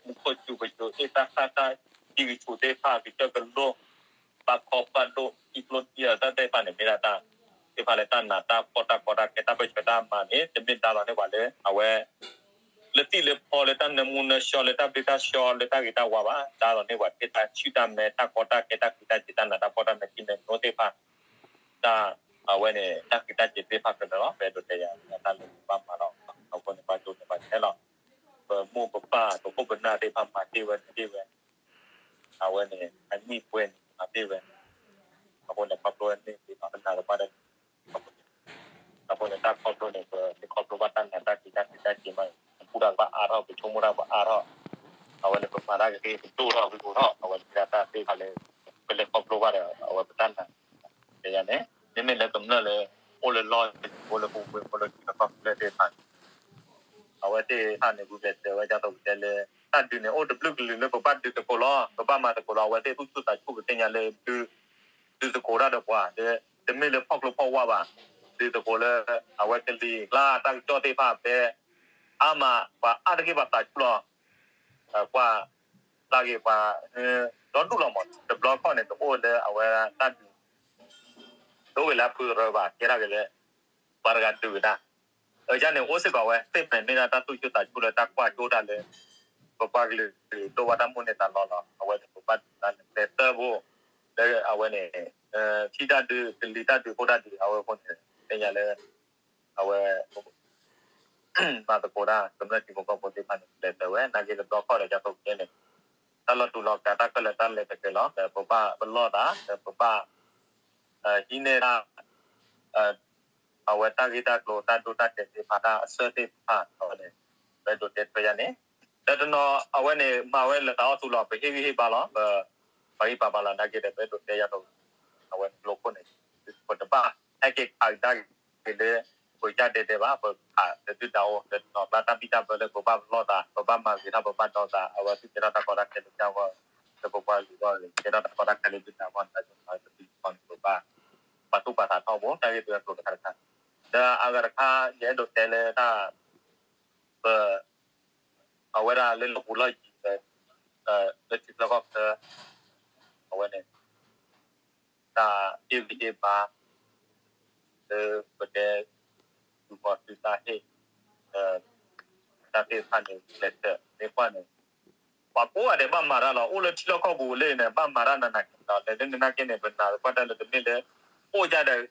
မူခိၣ်စူၤပစိၤ အ့ၣ်တၢ်ဃၣ်တၢ် တံၤကဆူးသ့ၣ်တဖၣ် ကစၢၢ်ကလိၣ် ဘၣ်ခီဘၣ်ဒိၣ် ထံကျိထံအတၢ်သ့ၣ်တဖၣ်န့ၣ် မ့ၢ်ဒၣ်တၢ်သ့ၣ်တဖၣ်လၢတၢ်နးတၢ်ဖှီၣ်တၢ်ကီတၢ်ခဲ တၢ်ပၢၢ်ဆၢတၢ်မၤန့ၣ် တမ့ၢ်ဒါလီၤန့ၢ်ပှၤလၢ အဝဲ လၢသံၣ်လၢဖီလၢတၢ်နၢမူနၢဆှီလၢတၢ်ဘျ့တၢ်ဆှီလၢတၢ်ဂ့ၤတၢ်ဝါဘၣ်, ဒါလီၤန့ၢ်ပှၤသ့ၣ်တၢ်ဆူၣ်တၢ်မဲ တၢ်ကီတၢ်ခဲ တၢ်ဃံးတၢ်စ့ၤ တၢ်နးတၢ်ဖှီၣ်တၢ်မဲာ်ထံမဲာ်နိသ့ၣ်တဖၣ်, တၢ် အဝဲန့ၣ် တၢ်ဃံးတၢ်စ့ၤသ့ၣ်တဖၣ်ကလၢာ်လီၤ. ပအဲၣ်ဒိးတဲယၤ တၢ်လၢပဘၣ်မၤလီၤ အဃိန့ၣ် ပှၤဒိးန့ၢ်ပှၤကဲလီၤ. ပမိၢ်ပပၢ် ပခိၣ်ပနၢ်သ့ၣ်တဖၣ် မၤတ့ၢ်ဝဲတ့ၢ်ဝဲ အဝဲန့ၣ် အနံၣ်ပှဲၤန့ၣ် မၤတ့ၢ်ဝဲ, အဃိန့ၣ် ခီဖျိန့ၣ် ပနၢ်တပှၢ်ဒီး အဃိန့ၣ် တၢ်ခီဖျိန့ၣ် ပတခီဖျိဘၣ်တၢ်နးတၢ်ဃံးတၢ်ဃံးတၢ်စ့ၤမး, ပဘူၣ်တၢ်ကဘၣ်အါထီၣ် ပဆိကမိၣ်တၢ်ကဘၣ်အါထီၣ်, အဝဲန့ၣ် ပမၤတၢ်ကသ့ကဒိၣ်ထီၣ်ကဒိၣ်ထီၣ်, အဝဲန့ၣ်မ့ၢ်ဒၣ်တၢ်သ့ၣ်တဖၣ်လၢ ပလဲၤခီဖျိဘၣ်ဒီး အဝဲပတၢ်နး တဲယၤန့ၣ် မ့မ့ၢ်လၢကမျၢၢ်လၢ အိၣ်လၢလီၢ် အိၣ်လၢပူၤကွံာ် အိၣ်လၢထံလီၢ်ကီၢ်ချၢသ့ၣ်တဖၣ်န့ၣ် အဝဲသ့ၣ်တဖၣ်န့ၣ် ဂုာ်ကျဲးစၢးဝဲဒ်သိးပတဲလၢ တၢ်ဒုးန့ၣ် အိၣ်တဘျုးကလုာ်လၢပဘၣ်ဒုးသကိးလီၤ. ပဘၣ်မၤသကိးလီၤ. အဝဲသ့ၣ်သူၣ်ဆူၣ်သးဆူၣ် ပသ့ၣ်ညါလၢ ဒုးသကိးတၢ်ဒီးပှၤ တမ့ၢ်လၢဖီၣ်ကျိဖီၣ်ဝါဘၣ်, ဒုးသကိးလၢ အဝဲကလံၤကျါတၢ်ကစီၣ်သ့ၣ်တဖၣ်ဖဲ အါမး ပှၤအါတက့ၢ်ပှၤသးဆူၣ်လီၤ. ပှၤ သးဂ့ၤပှၤ ဒီဒူၣ်လီၤမး တဘျီခီၣ်န့ၣ် တအိၣ်လၢအဝဲတၢ်ဒုး တအိၣ်ဝဲလၢအဖုအရၢဘၣ် ကဲထီၣ်က့ၤလၢ ပှၤတဂၤဒုးကဒါ အန့ၣ်အိၣ်စ့ၢ်ကီးဝဲ သ့ၣ်ဖျဲးန့ၢ်ဒၣ်တၢ်သူၣ်ဆူၣ်သးဆူၣ်လၢတၢ်ကွၢ်ကၠိတၢ်လၢ ပပှၤကလုာ်ဒိၣ်ဘၣ်တၢ်မိၣ်န့ၢ်သးလီလီၤ. အဝဲန့ၣ် ပဘၣ်ဒုးတၢ်လၢကျဲသၢဘိ လၢအဝဲန့ၣ် ထံတၢ်ဒုး ကလံၤတၢ်ဒုး ဖိတၢ်ဒုး အဝဲအဃိန့ၣ် သ့ၣ်ညါလၢ အဝဲ မၤသကိးတၢ် ကမျၢၢ်ထံဖိကီၢ်ဖိသ့ၣ်တဖၣ်န့ၣ် ကျဲးစၢးဝဲ နာ်က့တဘျီခီၣ်ဒီး ကၠီသိးကဲန့ၣ် တၢ်လီၤတူာ်လီၤကာ် တၢ်ခဲလၢာ်တၢ်လဲၤတကဲလီၤ ဒီးပဘၣ်ပလီၢ်သး ဒီးပဘၣ် ဟံးန့ၢ်တၢ် အဝဲတၢ်ဂ့ၢ်တၢ်ကျိၤ တၢ်ဒိတၢ်တဲာ်သ့ၣ်တဖၣ် တၢ်အဆၢသ့ၣ်တဖၣ် အဝဲန့ၣ် ပအဲၣ်ဒိးတဲထွဲယါန့ၣ် ဒီးတနီၤ အဝဲန့ၣ် မၤဝဲလၢသးအီၣ်သူလီၤ ပဟ့ၣ်ဂံၢ်ဟ့ၣ်ဘါလီၤ ပ ပှၤဂံၢ်ပှၤဘါလီၤ နာ်က့ဒီး ပအဲၣ်ဒိးတဲယါဒီး အဝဲကျိခိၣ်န့ၣ် ပတဘၣ်ဟဲက့ၤခးကဒါက့ၤလၢ ပယၢ်ဒဲးဒဲးဘၣ် ပခးလၢဒုၣ်ဒါအအိၣ် ဒီးတနီၤကျါတၢ်ဘံၣ်တၢ်ဘၢလၢပဘၣ်ပလီၢ်သး ပဘၣ်မၤဂ့ၤထီၣ် ပဘၣ်ဒီသး အဝဲသ့ၣ်ကဲထီၣ်တၢ်ကီတၢ်ခဲလၢဒုၣ်ဒါအဂီၢ် လၢပပှၤကလုာ်အဂီၢ် ကဲထီၣ်တၢ်ကီတၢ်ခဲလၢဒုၣ်ဒါအဂီၢ်န့ၣ် ပသုးပှၤန့ၣ် ပဘၣ် ပာ်သူၣ်ပာ်သးထီဘိ တၢ်ဂ့ၢ်တၢ်ကျိၤတခါတခါ ဒီးအဂၤတခါ ယအဲၣ်ဒိးတဲလၢတၢ် ပ အဝဲဒၣ်လၢလီၢ်ပူၤလီၢ်ယံၤ လၢထံချၢကီၢ်ချၢ အဝဲန့ၣ် တၢ်ဟ့ၣ်ဂံၢ်ဟ့ၣ်ဘါ လၢပတဲ သုးမီၤသုးတၢ်ဟ့ၣ် တၢ်သ့ၣ်တဖၣ်န့ၣ် ကျဲးစၢးမ့ၢ်ကွၢ်န့ၣ် ပှၤကိးဂၤဒဲးဘၣ်မၤတၢ်လီၤ အိၣ်လၢထံလီၢ်ကီၢ်ပူၤလၢန့ၣ် ဘၣ်မၤတၢ်နးနးက့လီၤ လဲၤလၢနနာ်က့န့ၣ် ပနာ်သပှၢ်တၢၢ်လၢတမ့ၢ်လၢ အိၣ်ဒၣ်ဒီး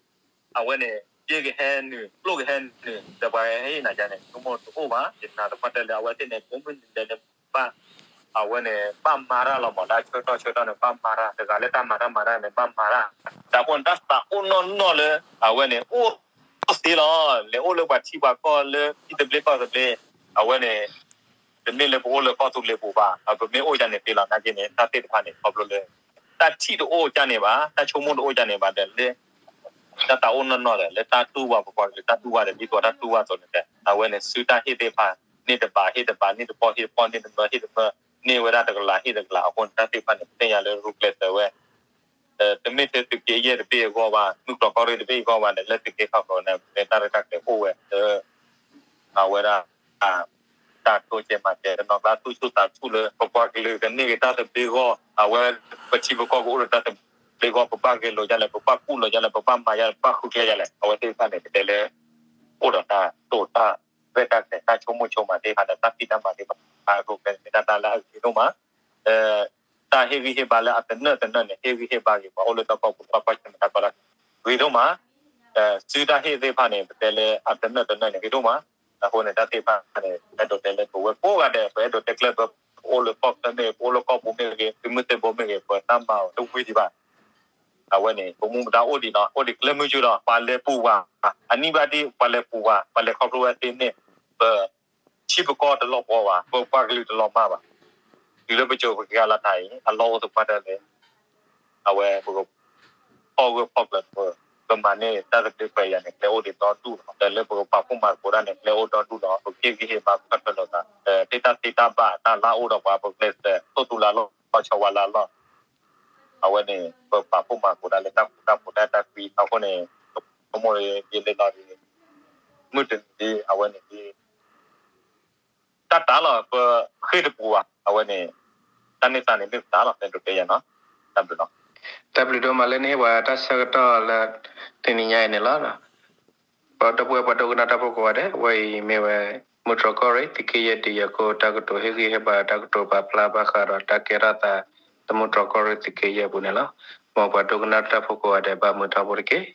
အဝဲန့ၣ် ယ့ကဟဲနုာ် ကျိၣ်ကဟဲနုာ် ဒီးပှၤဟဲဟ့ၣ်နၤယါန့ၣ် ဆိကမိၣ်တအိၣ်ဘၣ် ယနာ်သပှၢ်တၢၢ်လၢအဝဲသ့ၣ်န့ၣ် ကိးမုၢ်နံၤဒဲးန့ၣ် ဘၣ် အဝဲန့ၣ် ဘၣ်မၤတၢ်လီၤမး တၢ်ဆၢကတီၢ်ဆၢကတီၢ်န့ၣ် ဘၣ်မၤတၢ် တဂၤလၢတၢ်မၤတၢ်မၤတၢ်န့ၣ် ဘၣ်မၤတၢ် တၢ်ဃိန့ၣ် တၢ်သးအိၣ်နီၢ်နီၢ်လၢ အဝဲန့ၣ် အိၣ်သ့လီၤ လဲၤအိၣ်လၢပှၤထံပှၤကီၢ်လၢ ထံသဘျ့ကီၢ်သဘျ့ အဝဲန့ၣ် တမ့ၢ်လၢပအိၣ်လၢကီၢ်သူလ့ၤပူၤဘၣ် ပမ့ၢ်အိၣ်ဒၣ်န့ၣ်သ့လီၤ နာ်က့န့ၣ် တၢ်သ့ၣ်တဖၣ်န့ၣ် ခီဖျိလၢ တၢ်ထံၣ်တအိၣ်ဒၣ်န့ၣ်ဘၣ် တၢ်ဆိကမိၣ်တအိၣ်ဒၣ်န့ၣ်ဘၣ် ဒီးလၢ တၢ်သးအိၣ်နီၢ်နီၢ်ဒီး လၢတၢ်တူၢ်ဘၣ် ပပှၤကလုာ်တၢ်တူၢ်ဘၣ်ဒီး ဒ်သိးတၢ်တူၢ်ဘၣ်အသိးန့ၣ်ဒီး အဝဲန့ၣ် စုတၢ်ဟ့ၣ်သ့ၣ်တဖၣ် န့ၢ်တဘးဟ့ၣ်တဘး န့ၢ်တပီၢ်ဟ့ၣ်တပီၢ် န့ၢ်တမၢဟ့ၣ်တမၢ န့ၢ်ဝဲဒၣ်တကလးဟ့ၣ်တကလးအဃိန့ၣ် တၢ်သ့ၣ်တဖၣ်န့ၣ် ပသ့ၣ်ညါလၢရူၤကျဲးစၢးဝဲ တမ့ၢ်ထဲသုးက့ယဲၢ်တဘ့ၣ်အဂီၢ်ဘၣ် မုၢ်ကျိၤကီၢ်ရ့ၣ်တဘ့ၣ်အဂီၢ်ဘၣ်ဒီး လၢသုးက့ခီၣ်ကီၤန့ၣ် ပတဲတၢ်ရဲၣ်တၢ်ကျဲၤအိၣ်ဝဲ လၢ အဝဲဒၣ် တၢ်တိစၢၤမၤစၢၤ တနီၤကျါသူၣ်ဆူၣ်သးဆူၣ်လၢ ပပှၤကလုာ်ကန့ၢ်က့ၤတၢ်သဘျ့အဂီၢ် အဝဲ ပထံပကီၢ်ကအိၣ်ဒီးတၢ်သဘျ့အဂီၢ် ပဘၣ်ဂဲၤလိာ်ဒ်လဲၣ် ပဘၣ်ကူၣ်လိာ်ဒ်လဲၣ် ပဘၣ်မၤဒ်လဲၣ် ပဘၣ်ဃုကျဲဒ်လဲၣ် အဝဲသ့ၣ်တဖၣ်န့ၣ် ပတဲလၢ အိၣ်ဒီးတၢ်တိာ်တၢ်ရဲၣ်တၢ်ကျဲၤ တၢ်ဆိကမိၣ်ဆိကမးသ့ၣ်တဖၣ်ဒီး တၢ်ဖံးတၢ်မၤသ့ၣ်တဖၣ် အရူၤကျဲၤမ့ၢ်တၢ်တၢ်လၢအဂ့ၤဒိၣ်မး တၢ်ဟ့ၣ်ဂံၢ်ဟ့ၣ်ဘါလၢအသနၢၣ်သနၢၣ်န့ၣ် ဟ့ၣ်ဂံၢ်ဟ့ၣ်ဘါဂ့ၤ ပှၤအိၣ်လၢတၢ်ကီၢ်ပူၤ ဘၣ်ကွၢ်ဆၢၣ်မဲာ်တၢ်ကီတၢ်ခဲ ဂ့ၤဒိၣ်မး စုတၢ်ဟ့ၣ်သ့ၣ်တဖၣ်န့ၣ် ပတဲလၢအသနၢၣ်သနၢၣ်န့ၣ် ဂ့ၤဒိၣ်မး အဃိန့ၣ် တၢ်သ့ၣ်တဖၣ်န့ၣ် အဲၣ်ဒိးတဲလၢပဝဲကိးဂၤဒဲး ပအဲၣ်ဒိးတဲကျၢၢ်ဘၢ ပအိၣ်လၢကီၢ်ချၢမ့ၢ်ဂ့ၤ ပအိၣ်လၢကီၢ်ပူၤမ့ၢ်ဂ့ၤ သုးမုၢ်သံၣ်ဘိမ့ၢ်ဂ့ၤ ပတၢ်မၤအီၤတဝံၤဒံးဘၣ် အဝဲန့ၣ် ပမူပဒါအိၣ်ဒံးလီၤ, အိၣ်ဒံးကျဲမုၢ်ကၠိလီၤ. ပှၤလဲၤပူၤဝဲ, အနံၣ်ဘၣ်ဒံး ပှၤလဲၤပူၤဝဲ, ပှၤလဲၤခီဖျိဝဲသ့န့ၣ်, ပ ထံပကီၢ်တလီၤပှီၢ်ဘၣ်, ပပှၤကလုာ်တလီၤမၢ်ဘၣ်. တုၤလၢပစိၤပက့ၤအလီၤတၢ်အံၤ အလီၢ်အိၣ်သပှၢ်တၢၢ်န့ၣ်, အဝဲပကဖီၣ်ဂၢၢ်ဖီၣ်ကျၢၤ, ပမၤန့ၢ်တၢ်သဘျ့ပှဲၤယၤန့ၣ် ကျဲအိၣ်ဒံးဒီဒူၣ်လီၤ. ဒီးလၢပကပာ်ဖှိၣ်မၤသကိးတၢ်န့ၣ် ကျဲအိၣ်ဒီဒူၣ်လီၤ. ပကဟ့ၣ်ဂံၢ်ဟ့ၣ်ဘါခီၣ်ထၢလိာ်သး, တၢ်သ့တၢ်ဘၣ် တၢ်လၢအအိၣ်ဒီးပှၤ ပကျဲးစၢး သိၣ်သူလၢအလီၢ် ဆီဝါလၢအလီၢ် အဝဲန့ၣ် ပပာ်ဖှိၣ်မၤသကိးတၢ်လၢတၢ်ဃူတၢ်ဖိးတၢ်အဲၣ်တၢ်ကွံအဃိန့ၣ်, ပမိၢ်ဒ်လဲၣ်လီၤဒ်, မုၢ်တနံၤဒ် အဝဲန့ၣ်ဒ် တၢ်တၢ်လီၤ ပဃ့ၢ်တပူၤဘၣ်. အဝဲန့ၣ် တၢ်န့ၢ်သါန့ၣ်မ့ၢ်ပတၢ်လီၤ တဲဒိးတဲယၤနီၤ. တၢ်ဘျုးလီၤ. တၢ်ဘျုးဒိၣ်မးလၢနဟ့ၣ်ပှၤတၢ်ဆၢကတီၢ်လၢ တနံၤညါအံၤန့ၣ်လီၤ. ပဒီပုၢ်ဝဲၢ်ပှၤဒိကနၣ်တၢ်ဖိကိးဂၤဒဲး အဝဲအံၤမ့ၢ်ဝဲ မုၢ်တြီၢ်ကီၢ်ရ့ၣ်သုးက့ယဲၢ် တံၤယဲၢ်ခိၣ် တၢ်ကတိၤဟ့ၣ်ဂံၢ်ဟ့ၣ်ဘါတၢ်ကတိၤပာ်ဖျါဘၣ်ဃးဒီးတၢ်ကဲထီၣ်သး သမုၢ်တြီၢ်ကီၢ်ရ့ၣ်သုးက့ယဲၢ်အပူၤန့ၣ်လီၤ. မ်ပှၤဒိကနၣ်တၢ်ဖိကိးဂၤဒဲး ဘၣ်မုာ်ထီဘိတက့ၢ်.